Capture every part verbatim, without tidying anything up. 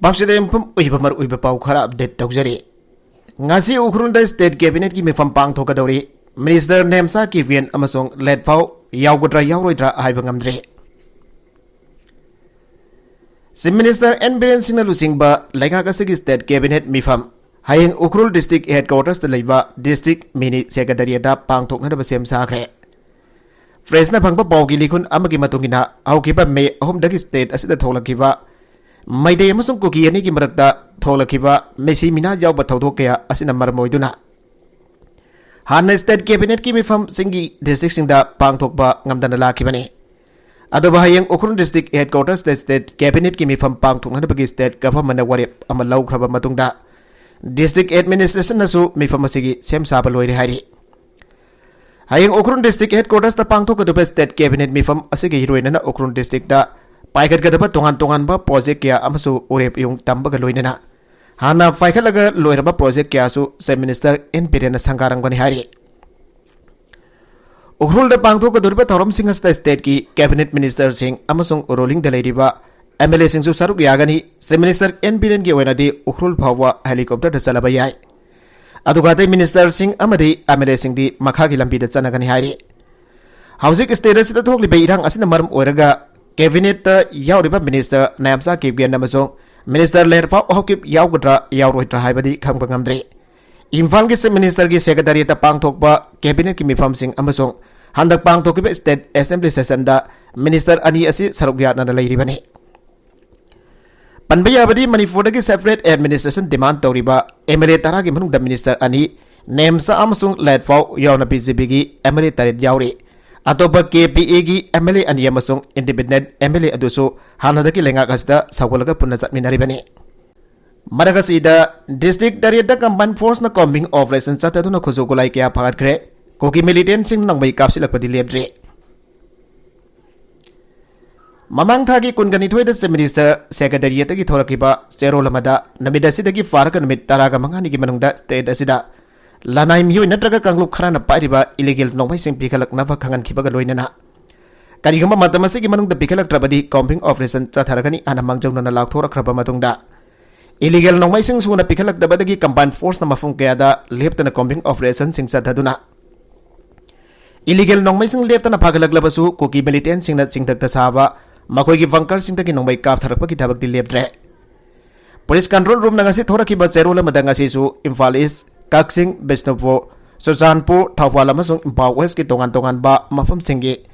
ꯄꯥꯛꯆꯗ ꯌꯨꯝꯐꯝ ꯑꯣꯏꯕ ꯃꯔꯨꯑꯣꯏꯕ ꯄꯥꯎ ꯈꯔ ꯑꯞꯗꯦꯠ ꯇꯧꯖꯔꯤ꯫ ꯉꯁꯤ ꯎꯈ꯭ꯔꯨꯜꯗ ꯁ꯭ꯇꯦꯠ ꯀꯦꯕꯤꯅꯦꯠꯀꯤ ꯃꯤꯐꯝ ꯄꯥꯡꯊꯣꯛꯀꯗꯧꯔꯤ꯫ ꯃꯤꯅꯤꯁꯇꯔ ꯅꯦꯝꯁꯥ ꯀꯤꯞꯒꯦꯟ ꯑꯃꯁꯨꯡ ꯂꯦꯠꯐꯥꯎ ꯌꯥꯎꯒꯗ꯭ꯔꯥ ꯌꯥꯎꯔꯣꯏꯗ꯭ꯔꯥ ꯍꯥꯏꯕ ꯉꯝꯗ꯭ꯔꯤ꯫ ꯆꯤꯐ ꯃꯤꯅꯤꯁꯇꯔ ꯑꯦꯟ ꯕꯤꯔꯦꯟ ꯁꯤꯡꯅ ꯂꯨꯆꯤꯡꯕ ꯂꯩꯉꯥꯛ ꯑꯁꯤꯒꯤ ꯁ꯭ꯇꯦꯠ ꯀꯦꯕꯤꯅꯦꯠ ꯃꯤꯐꯝ ꯍꯌꯦꯡ ꯎꯈ꯭ꯔꯨꯜ ꯗꯤꯁꯇ꯭ꯔꯤꯛ ꯍꯦꯗꯀ꯭ꯋꯥꯇꯔꯁꯇ ꯂꯩꯕ ꯗꯤꯁꯇ꯭ꯔꯤꯛ ꯃꯤꯅꯤ ꯁꯦꯀ꯭ꯔꯦꯇꯔꯤꯌꯦꯠꯇ ꯄꯥꯡꯊꯣꯛꯅꯅꯕ ꯁꯦꯝ ꯁꯥꯈ꯭ꯔꯦ꯫ ꯄ꯭ꯔꯦꯁꯅ ꯐꯪꯕ ꯄꯥꯎꯒꯤ ꯂꯤꯈꯨꯟ ꯑꯃꯒꯤ ꯃꯇꯨꯡ ꯏꯟꯅ, ꯍꯧꯈꯤꯕ ꯃꯦ ꯑꯍꯨꯝꯗꯒꯤ ꯁ꯭ꯇꯦꯠ ꯑꯁꯤꯗ ꯊꯣꯛꯂꯛꯈꯤꯕ ꯃꯩꯇꯩ ꯑꯃꯁꯨꯡ ꯀꯨꯀꯤ ꯑꯅꯤꯒꯤ ꯃꯔꯛꯇ ꯊꯣꯛꯂꯛꯈꯤꯕ ꯃꯤꯁꯤ ꯃꯤꯅꯥ ꯌꯥꯎꯕ ꯊꯧꯗꯣꯛ ꯀꯌꯥ ꯑꯁꯤꯅ ꯃꯔꯝ ꯑꯣꯏꯗꯨꯅ ꯍꯥꯟꯅ ꯁ꯭ꯇꯦꯠ ꯀꯦꯕꯤꯅꯦꯠꯀꯤ ꯃꯤꯐꯝꯁꯤꯡꯒꯤ ꯗꯤꯁꯇ꯭ꯔꯤꯛꯁꯤꯡꯗ ꯄꯥꯡꯊꯣꯛꯄ ꯉꯝꯗꯅ ꯂꯥꯛꯈꯤꯕꯅꯤ꯫ ꯑꯗꯨꯕꯨ ꯍꯌꯦꯡ ꯎꯈ꯭ꯔꯨꯜ ꯗꯤꯁꯇ꯭ꯔꯤꯛ ꯍꯦꯗꯀ꯭ꯋꯥꯇꯔꯁꯇ ꯁ꯭ꯇꯦꯠ ꯀꯦꯕꯤꯅꯦꯠꯀꯤ ꯃꯤꯐꯝ ꯄꯥꯡꯊꯣꯛꯅꯅꯕꯒꯤ ꯁ꯭ꯇꯦꯠ ꯒꯚꯔꯟꯃꯦꯟꯠꯅ ꯋꯥꯔꯦꯞ ꯑꯃ ꯂꯧꯈ꯭ꯔꯕ ꯃꯇꯨꯡꯗ, ꯗꯤꯁꯇ꯭ꯔꯤꯛ ꯑꯦꯗꯃꯤꯅꯤꯁꯇ꯭ꯔꯦꯁꯟꯅꯁꯨ ꯃꯤꯐꯝ ꯑꯁꯤꯒꯤ ꯁꯦꯝ ꯁꯥꯕ ꯂꯣꯏꯔꯦ ꯍꯥꯏꯔꯤ꯫ ꯍꯌꯦꯡ ꯎꯈ꯭ꯔꯨꯜ ꯗꯤꯁꯇ꯭ꯔꯤꯛ ꯍꯦꯗꯀ꯭ꯋꯥꯇꯔꯁꯇ ꯄꯥꯡꯊꯣꯛꯀꯗꯧꯕ ꯁ꯭ꯇꯦꯠ ꯀꯦꯕꯤꯅꯦꯠ ꯃꯤꯐꯝ ꯑꯁꯤꯒꯤ ꯏꯔꯣꯏꯅꯅ ꯎꯈ꯭ꯔꯨꯜ ꯗꯤꯁꯇ꯭ꯔꯤꯛꯇ ꯄꯥꯏꯈꯠꯀꯗꯕ ꯇꯣꯉꯥꯟ ꯇꯣꯉꯥꯟꯕ ꯄ꯭ꯔꯣꯖꯦꯛ ꯀꯌꯥ ꯑꯃꯁꯨ ꯎꯔꯦꯞ ꯏꯌꯨꯡ ꯇꯝꯕꯒ ꯂꯣꯏꯅꯅ ꯍꯥꯟꯅ ꯄꯥꯏꯈꯠꯂꯒ ꯂꯣꯏꯔꯕ ꯄ꯭ꯔꯣꯖꯦꯛ ꯀꯌꯥꯁꯨ ꯆꯤꯐ ꯃꯤꯅꯤꯁꯇꯔ ꯑꯦꯟ ꯕꯤꯔꯦꯟꯅ ꯁꯪꯒꯥꯔꯝꯒꯅꯤ ꯍꯥꯏꯔꯤ꯫ ꯎꯈ꯭ꯔꯨꯜꯗ ꯄꯥꯡꯊꯣꯛꯀꯗꯧꯔꯤꯕ ꯊꯧꯔꯝꯁꯤꯡ ꯑꯁꯤꯗ ꯁ꯭ꯇꯦꯠꯀꯤ ꯀꯦꯕꯤꯅꯦꯠ ꯃꯤꯅꯤꯁꯇꯔꯁꯤꯡ ꯑꯃꯁꯨꯡ ꯔꯨꯂꯤꯡꯗ ꯂꯩꯔꯤꯕ ꯑꯦꯝ ꯑꯦꯜ ꯑꯦꯁꯤꯡꯁꯨ ꯁꯔꯨꯛ ꯌꯥꯒꯅꯤ꯫ ꯆꯤꯐ ꯃꯤꯅꯤꯁꯇꯔ ꯑꯦꯟ ꯕꯤꯔꯦꯟꯒꯤ ꯑꯣꯏꯅꯗꯤ ꯎꯈ꯭ꯔꯨꯜ ꯐꯥꯎꯕ ꯍꯦꯂꯤꯀꯣꯞꯇꯔꯗ ꯆꯠꯂꯕ ꯌꯥꯏ꯫ ꯑꯗꯨꯒ ꯑꯇꯩ ꯃꯤꯅꯤꯁꯇꯔꯁꯤꯡ ꯑꯃꯗꯤ ꯑꯦꯝ ꯑꯦꯜ ꯑꯦꯁꯤꯡꯗꯤ ꯃꯈꯥꯒꯤ ꯂꯝꯕꯤꯗ ꯆꯠꯅꯒꯅꯤ ꯍꯥꯏꯔꯤ꯫ ꯍꯧꯖꯤꯛ ꯁ꯭ꯇꯦꯠ ꯑꯁꯤꯗ ꯊꯣꯛꯂꯤꯕ ꯏꯔꯥꯡ ꯑꯁꯤꯅ ꯃꯔꯝ ꯑꯣꯏꯔꯒ ꯀꯦꯕꯤꯅꯦꯠꯇ ꯌꯥꯎꯔꯤꯕ ꯃꯤꯅꯤꯁꯇꯔ ꯅꯥꯌꯥꯝꯆꯥ ꯀꯤꯞꯒꯦꯟ ꯑꯃꯁꯨꯡ ꯃꯤꯅꯤꯁꯇꯔ ꯂꯦꯔꯐꯥꯎ ꯍꯧꯀꯤꯞ ꯌꯥꯎꯒꯗ꯭ꯔꯥ ꯌꯥꯎꯔꯣꯏꯗ꯭ꯔꯥ ꯍꯥꯏꯕꯗꯤ ꯈꯪꯕ ꯉꯝꯗ꯭ꯔꯤ꯫ ꯏꯝꯐꯥꯜꯒꯤ ꯆꯤꯐ ꯃꯤꯅꯤꯁꯇꯔꯒꯤ ꯁꯦꯀ꯭ꯔꯦꯇꯔꯤꯌꯦꯠꯇ ꯄꯥꯡꯊꯣꯛꯄ ꯀꯦꯕꯤꯅꯦꯠꯀꯤ ꯃꯤꯐꯝꯁꯤꯡ ꯑꯃꯁꯨꯡ ꯍꯟꯗꯛ ꯄꯥꯡꯊꯣꯛꯈꯤꯕ ꯁ꯭ꯇꯦꯠ ꯑꯦꯁꯦꯝꯕ꯭ꯂꯤ ꯁꯦꯁꯟꯗ ꯃꯤꯅꯤꯁꯇꯔ ꯑꯅꯤ ꯑꯁꯤ ꯁꯔꯨꯛ ꯌꯥꯗꯅ ꯂꯩꯔꯤꯕꯅꯤ꯫ ꯄꯟꯕ ꯌꯥꯕꯗꯤ, ꯃꯅꯤꯄꯨꯔꯗꯒꯤ ꯁꯦꯄꯔꯦꯠ ꯑꯦꯗꯃꯤꯅꯤꯁꯇ꯭ꯔꯦꯁꯟ ꯗꯤꯃꯥꯟ ꯇꯧꯔꯤꯕ ꯑꯦꯝ ꯑꯦꯜ ꯑꯦ ꯇꯔꯥꯒꯤ ꯃꯅꯨꯡꯗ ꯃꯤꯅꯤꯁꯇꯔ ꯑꯅꯤ, ꯅꯦꯝꯁꯥ ꯑꯃꯁꯨꯡ ꯂꯦꯠꯐꯥꯎ ꯌꯥꯎꯅ ꯕꯤ ꯖꯦ ꯄꯤꯒꯤ ꯑꯦꯝ ꯑꯦꯜ ꯑꯦ ꯇꯔꯦꯠ ꯌꯥꯎꯔꯤ꯫ ꯑꯇꯣꯞꯄ ꯀꯦ ꯄꯤ ꯑꯦꯒꯤ ꯑꯦꯝ ꯑꯦꯜ ꯑꯦ ꯑꯅꯤ ꯑꯃꯁꯨꯡ ꯏꯟꯗꯤꯄꯦꯟꯗꯦꯟꯠ ꯑꯦꯝ ꯑꯦꯜ ꯑꯦ ꯑꯗꯨꯁꯨ ꯍꯥꯟꯅꯗꯒꯤ ꯂꯩꯉꯥꯛ ꯑꯁꯤꯗ ꯁꯧꯒꯠꯂꯒ ꯄꯨꯟꯅ ꯆꯠꯃꯤꯟꯅꯔꯤꯕꯅꯤ꯫ ꯃꯔꯛ ꯑꯁꯤꯗ, ꯗꯤꯁꯇ꯭ꯔꯤꯛ ꯇꯔꯦꯠꯇ ꯀꯝꯕꯥꯏꯟ ꯐꯣꯔꯁꯅ ꯀꯣꯝꯕꯤꯡ ꯑꯣꯄꯔꯦꯁꯟ ꯆꯠꯊꯗꯨꯅ ꯈꯨꯠꯁꯨ ꯈꯨꯠꯂꯥꯏ ꯀꯌꯥ ꯐꯥꯒꯠꯈ꯭ꯔꯦ꯫ ꯀꯨꯀꯤ ꯃꯤꯂꯤꯇꯦꯟꯠꯁꯤꯡꯅ ꯅꯣꯡꯃꯩ ꯀꯥꯞꯁꯤꯜꯂꯛꯄꯗꯤ ꯂꯦꯞꯇ꯭ꯔꯤ꯫ ꯃꯃꯥꯡ ꯊꯥꯒꯤ ꯀꯨꯟꯒ ꯅꯤꯊꯣꯏꯗ ꯆꯤꯐ ꯃꯤꯅꯤꯁꯇꯔ ꯁꯦꯀ꯭ꯔꯦꯇꯔꯤꯌꯦꯠꯇꯒꯤ ꯊꯣꯔꯛꯈꯤꯕ ꯆꯦꯔꯣꯜ ꯑꯃꯗ, ꯅꯨꯃꯤꯠ ꯑꯁꯤꯗꯒꯤ ꯐꯥꯔꯒ ꯅꯨꯃꯤꯠ ꯇꯔꯥꯒ ꯃꯉꯥꯅꯤꯒꯤ ꯃꯅꯨꯡꯗ ꯁ꯭ꯇꯦꯠ ꯑꯁꯤꯗ ꯂꯅꯥꯏ ꯃꯤꯑꯣꯏ ꯅꯠꯇ꯭ꯔꯒ ꯀꯥꯡꯂꯨꯞ ꯈꯔꯅ ꯄꯥꯏꯔꯤꯕ ꯏꯂꯤꯒꯦꯜ ꯅꯣꯡꯃꯩꯁꯤꯡ ꯄꯤꯈꯠꯂꯛꯅꯕ ꯈꯪꯍꯟꯈꯤꯕꯒ ꯂꯣꯏꯅꯅ, ꯀꯔꯤꯒꯨꯝꯕ ꯃꯇꯝ ꯑꯁꯤꯒꯤ ꯃꯅꯨꯡꯗ ꯄꯤꯈꯠꯂꯛꯇ꯭ꯔꯕꯗꯤ combing operation ꯆꯠꯊꯔꯒꯅꯤ ꯍꯥꯏꯅ ꯃꯥꯡꯖꯧꯅꯅ ꯂꯥꯎꯊꯣꯔꯛꯈ꯭ꯔꯕ ꯃꯇꯨꯡꯗ, illegal ꯅꯣꯡꯃꯩꯁꯤꯡ ꯁꯨꯅ ꯄꯤꯈꯠꯂꯛꯇꯕꯗꯒꯤ combined force ꯅ ꯃꯐꯝ ꯀꯌꯥꯗ ꯂꯦꯞꯇꯅ combing operation ꯁꯤꯡ ꯆꯠꯊꯗꯨꯅ, illegal ꯅꯣꯡꯃꯩꯁꯤꯡ ꯂꯦꯞꯇꯅ ꯐꯥꯒꯠꯂꯛꯂꯕꯁꯨ, ꯀꯨꯀꯤ militant ꯁꯤꯡꯅ ꯆꯤꯡꯊꯛꯇ ꯁꯥꯕ ꯃꯈꯣꯏꯒꯤ bunker ꯁꯤꯡꯗꯒꯤ ꯅꯣꯡꯃꯩ ꯀꯥꯞꯊꯔꯛꯄꯒꯤ ꯊꯕꯛꯇꯤ ꯂꯦꯞꯇ꯭ꯔꯦ꯫ Police control room ꯅ ꯉꯁꯤ ꯊꯣꯔꯛꯈꯤꯕ ꯆꯦꯔꯣꯜ ꯑꯃꯗ, ꯉꯁꯤꯁꯨ ꯏꯝꯐꯥꯜ ꯏꯁ꯭ꯠ, ꯀꯛꯆꯤꯡ, ꯕꯤꯁꯅꯨꯄꯨꯔ, ꯆꯨꯔꯆꯥꯟꯄꯨꯔ, ꯊꯧꯕꯥꯜ ꯑꯃꯁꯨꯡ ꯏꯝꯐꯥꯜ ꯋꯦꯁ꯭ꯠꯀꯤ ꯇꯣꯉꯥꯟ ꯇꯣꯉꯥꯟꯕ ꯃꯐꯝꯁꯤꯡꯒꯤ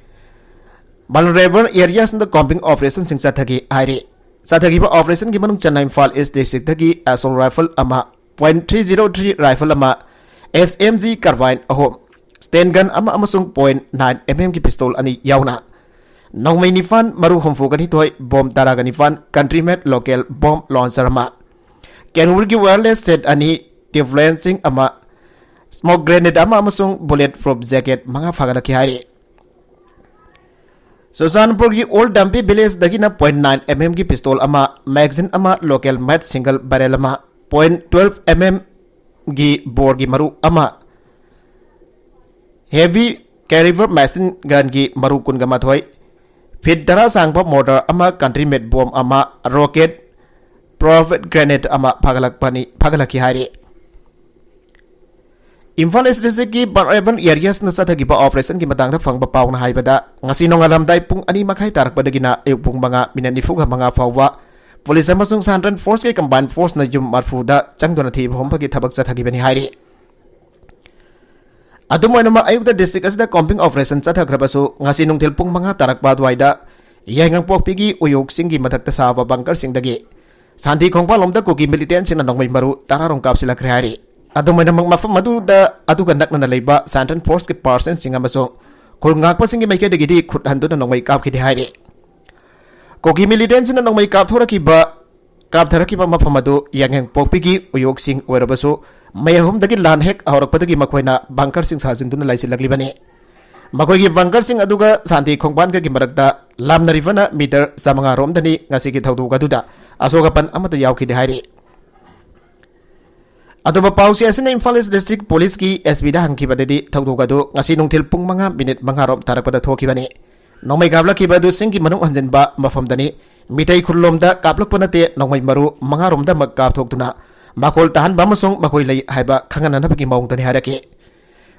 vulnerable areas ꯗ combing operation ꯁꯤꯡ ꯆꯠꯊꯈꯤ ꯍꯥꯏꯔꯤ꯫ ꯆꯠꯊꯈꯤꯕ operation ꯒꯤ ꯃꯅꯨꯡ ꯆꯟꯅ ꯏꯝꯐꯥꯜ ꯏꯁ꯭ꯠ district ꯇꯒꯤ assault rifle ꯑꯃ, point three zero three rifle ꯑꯃ, S M G carbine ꯑꯍꯨꯝ, stun gun ꯑꯃ ꯑꯃꯁꯨꯡ point nine M M ꯒꯤ pistol ꯑꯅꯤ ꯌꯥꯎꯅ ꯅꯣꯡꯃꯩ ꯅꯤꯄꯥꯟ, ꯃꯔꯨ ꯍꯨꯝꯐꯨꯒ ꯅꯤꯊꯣꯏ, bomb ꯇꯔꯥꯒ ꯅꯤꯄꯥꯟ, country made local bomb launcher ꯑꯃ, Kenwood ꯒꯤ wireless set ꯑꯅꯤ, tube lancing ꯑꯃ, smoke grenade ꯑꯃ ꯑꯃꯁꯨꯡ bullet proof jacket ꯃꯉꯥ ꯐꯥꯒꯠꯂꯛꯈꯤ ꯍꯥꯏꯔꯤ꯫ ꯆꯨꯔꯆꯥꯟꯄꯨꯔꯒꯤ ꯑꯣꯜ ꯗꯝꯄꯤ village ꯗꯒꯤꯅ point nine M M ꯒꯤ pistol ꯑꯃ, magazine ꯑꯃ, local made single barrel ꯑꯃ, point twelve M M ꯒꯤ ꯕꯣꯔꯒꯤ ꯃꯔꯨ ꯑꯃ, heavy caliber machine gun ꯒꯤ ꯃꯔꯨ ꯀꯨꯟꯒ ꯃꯥꯊꯣꯏ, feet ꯇꯔꯥ ꯁꯥꯡꯕ mortar ꯑꯃ, country made bomb ꯑꯃ, rocket propelled grenade ꯑꯃ ꯐꯥꯒꯠꯂꯛꯄꯅꯤ, ꯐꯥꯒꯠꯂꯛꯈꯤ ꯍꯥꯏꯔꯤ꯫ ꯏꯝꯐꯥꯜ ꯏꯁ꯭ꯠ district ꯀꯤ vulnerable areas ꯅ ꯆꯠꯊꯈꯤꯕ operation ꯒꯤ ꯃꯇꯥꯡꯗ ꯐꯪꯕ ꯄꯥꯎꯅ ꯍꯥꯏꯕꯗ, ꯉꯁꯤ ꯅꯣꯡꯉꯥꯜꯂꯝꯗꯥꯏ ꯄꯨꯡ ꯑꯅꯤ ꯃꯈꯥꯏ ꯇꯥꯔꯛꯄꯗꯒꯤꯅ ꯑꯌꯨꯛ ꯄꯨꯡ ꯃꯉꯥ minute ꯅꯤꯐꯨꯒ ꯃꯉꯥ ꯐꯥꯎꯕ police ꯑꯃꯁꯨꯡ central force ꯀꯤ combined force ꯅ ꯌꯨꯝ ꯃꯔꯐꯨꯗ ꯆꯪꯗꯨꯅ ꯊꯤꯕ ꯍꯨꯝꯕꯒꯤ ꯊꯕꯛ ꯆꯠꯊꯈꯤꯕꯅꯤ ꯍꯥꯏꯔꯤ꯫ ꯑꯗꯨꯝ ꯑꯣꯏꯅꯃꯛ, ꯑꯌꯨꯛꯇ district ꯑꯁꯤꯗ combing operation ꯆꯠꯊꯈ꯭ꯔꯕꯁꯨ, ꯉꯁꯤ ꯅꯨꯡꯊꯤꯜ ꯄꯨꯡ ꯃꯉꯥ ꯇꯥꯔꯛꯄ ꯑꯗꯨꯋꯥꯏꯗ ꯌꯥꯏꯉꯪꯄꯣꯛꯄꯤꯒꯤ ꯎꯌꯣꯛꯁꯤꯡꯒꯤ ꯃꯊꯛꯇ ꯁꯥꯕ bunker ꯁꯤꯡꯗꯒꯤ ꯁꯥꯟꯇꯤ ꯈꯣꯡꯕꯥꯜꯂꯣꯝꯗ ꯀꯨꯀꯤ militant ꯁꯤꯡꯅ ꯅꯣꯡꯃꯩ ꯃꯔꯨ ꯇꯔꯥ ꯔꯣꯝ ꯀꯥꯞꯁꯤꯜꯂꯛꯈ꯭ꯔꯦ ꯍꯥꯏꯔꯤ꯫ ꯑꯗꯨꯝ ꯑꯣꯏꯅꯃꯛ, ꯃꯐꯝ ꯑꯗꯨꯗ, ꯑꯗꯨꯒ ꯅꯛꯅꯅ ꯂꯩꯕ central force ꯀꯤ personnel ꯁꯤꯡ ꯑꯃꯁꯨꯡ ꯈꯨꯜ ꯉꯥꯛꯄꯁꯤꯡꯒꯤ ꯃꯥꯏꯀꯩꯗꯒꯤꯗꯤ ꯈꯨꯠ ꯍꯟꯗꯨꯅ ꯅꯣꯡꯃꯩ ꯀꯥꯞꯈꯤꯗꯦ ꯍꯥꯏꯔꯤ꯫ ꯀꯨꯀꯤ militant ꯁꯤꯡꯅ ꯅꯣꯡꯃꯩ ꯀꯥꯞꯊꯣꯔꯛꯈꯤꯕ, ꯀꯥꯞꯊꯔꯛꯈꯤꯕ ꯃꯐꯝ ꯑꯗꯨ ꯌꯥꯏꯉꯪꯄꯣꯛꯄꯤꯒꯤ ꯎꯌꯣꯛꯁꯤꯡ ꯑꯣꯏꯔꯕꯁꯨ, ꯃꯩ ꯑꯍꯨꯝꯗꯒꯤ ꯂꯥꯟ ꯍꯦꯛ ꯍꯧꯔꯛꯄꯗꯒꯤ ꯃꯈꯣꯏꯅ bunker ꯁꯤꯡ ꯁꯥꯖꯤꯟꯗꯨꯅ ꯂꯩꯁꯤꯜꯂꯛꯂꯤꯕꯅꯤ꯫ ꯃꯈꯣꯏꯒꯤ bunker ꯁꯤꯡ ꯑꯗꯨꯒ ꯁꯥꯟꯇꯤ ꯈꯣꯡꯕꯥꯟꯒꯒꯤ ꯃꯔꯛꯇ ꯂꯥꯞꯅꯔꯤꯕꯅ meter ꯆꯥꯃꯉꯥ ꯔꯣꯝꯗꯅꯤ꯫ ꯉꯁꯤꯒꯤ ꯊꯧꯗꯣꯛ ꯑꯗꯨꯗ ꯑꯁꯣꯛ ꯑꯄꯟ ꯑꯃꯠꯇ ꯌꯥꯎꯈꯤꯗꯦ ꯍꯥꯏꯔꯤ꯫ ꯑꯇꯣꯞꯄ ꯄꯥꯎꯆꯦ ꯑꯁꯤꯅ ꯏꯝꯐꯥꯜ ꯏꯁ꯭ꯠ district police ꯀꯤ S P ꯗ ꯍꯪꯈꯤꯕꯗꯗꯤ, ꯊꯧꯗꯣꯛ ꯑꯗꯨ ꯉꯁꯤ ꯅꯨꯡꯊꯤꯜ ꯄꯨꯡ ꯃꯉꯥ minute ꯃꯉꯥ ꯔꯣꯝ ꯇꯥꯔꯛꯄꯗ ꯊꯣꯛꯈꯤꯕꯅꯤ꯫ ꯅꯣꯡꯃꯩ ꯀꯥꯞꯂꯛꯈꯤꯕ ꯑꯗꯨ ꯆꯤꯡꯒꯤ ꯃꯅꯨꯡ ꯍꯟꯖꯤꯟꯕ ꯃꯐꯝꯗꯅꯤ꯫ ꯃꯤꯇꯩ ꯈꯨꯜꯂꯣꯝꯗ ꯀꯥꯞꯂꯛꯄ ꯅꯠꯇꯦ, ꯅꯣꯡꯃꯩ ꯃꯔꯨ ꯃꯉꯥꯔꯣꯝꯗ ꯑꯃꯛ ꯀꯥꯞꯊꯣꯛꯇꯨꯅ ꯃꯈꯣꯜ ꯇꯥꯍꯟꯕ ꯑꯃꯁꯨꯡ ꯃꯈꯣꯏ ꯂꯩ ꯍꯥꯏꯕ ꯈꯪꯍꯟꯅꯅꯕꯒꯤ ꯃꯑꯣꯡꯗꯅꯤ ꯍꯥꯏꯔꯛꯈꯤ꯫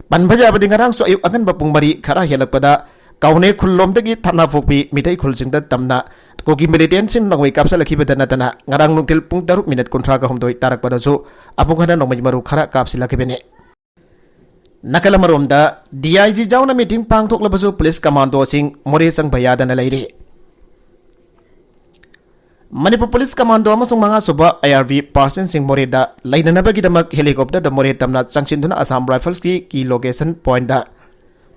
ꯄꯟꯕ ꯌꯥꯕꯗꯤ ꯉꯔꯥꯡꯁꯨ ꯑꯌꯨꯛ ꯑꯉꯟꯕ ꯄꯨꯡ ꯃꯔꯤ ꯈꯔ ꯍꯦꯜꯂꯛꯄꯗ ꯀꯥꯎꯅꯦ ꯈꯨꯜꯂꯣꯝꯗꯒꯤ ꯊꯝꯅꯥꯄꯣꯛꯄꯤ ꯃꯤꯇꯩ ꯈꯨꯜꯁꯤꯡꯗ ꯇꯝꯅ ꯀꯨꯀꯤ ꯃꯤꯂꯤꯇꯦꯟꯁꯤꯡ ꯅꯣꯡꯃꯩ ꯀꯥꯞꯁꯤꯜꯂꯛꯈꯤꯕꯗ ꯅꯠꯇꯅ ꯉꯔꯥꯡ ꯅꯨꯡꯊꯤꯜ ꯄꯨꯡ ꯇꯔꯨꯛ ꯃꯤꯅꯤꯠ ꯀꯨꯟꯊ꯭ꯔꯥꯒ ꯍꯨꯝꯗꯣꯏ ꯇꯥꯔꯛꯄꯗꯁꯨ ꯑꯃꯨꯛ ꯍꯟꯅ ꯅꯣꯡꯃꯩ ꯃꯔꯨ ꯈꯔ ꯀꯥꯞꯁꯤꯜꯂꯛꯈꯤꯕꯅꯤ꯫ ꯅꯥꯀꯜ ꯑꯃꯔꯣꯝꯗ, ꯗꯤ ꯑꯥꯏ ꯖꯤ ꯌꯥꯎꯅ ꯃꯤꯇꯤꯡ ꯄꯥꯡꯊꯣꯛꯂꯕꯁꯨ ꯄꯨꯂꯤꯁ ꯀꯃꯥꯟꯗꯣꯁꯤꯡ ꯃꯣꯔꯦ ꯆꯪꯕ ꯌꯥꯗꯅ ꯂꯩꯔꯤ꯫ ꯃꯅꯤꯄꯨꯔ ꯄꯨꯂꯤꯁ ꯀꯃꯥꯟꯗꯣ ꯑꯃꯁꯨꯡ ꯃꯉꯥꯁꯨꯕ ꯑꯥꯏ ꯑꯥꯔ ꯕꯤ ꯄꯥꯔꯁꯟꯁꯤꯡ ꯃꯣꯔꯦꯗ ꯂꯩꯅꯅꯕꯒꯤꯗꯃꯛ ꯍꯦꯂꯤꯀꯣꯞꯇꯔꯗ ꯃꯣꯔꯦ ꯇꯝꯅ ꯆꯪꯁꯤꯟꯗꯨꯅ ꯑꯁꯥꯝ ꯔꯥꯏꯐꯜꯁꯀꯤ ꯀꯤ ꯂꯣꯀꯦꯁꯟ ꯄꯣꯏꯟꯗ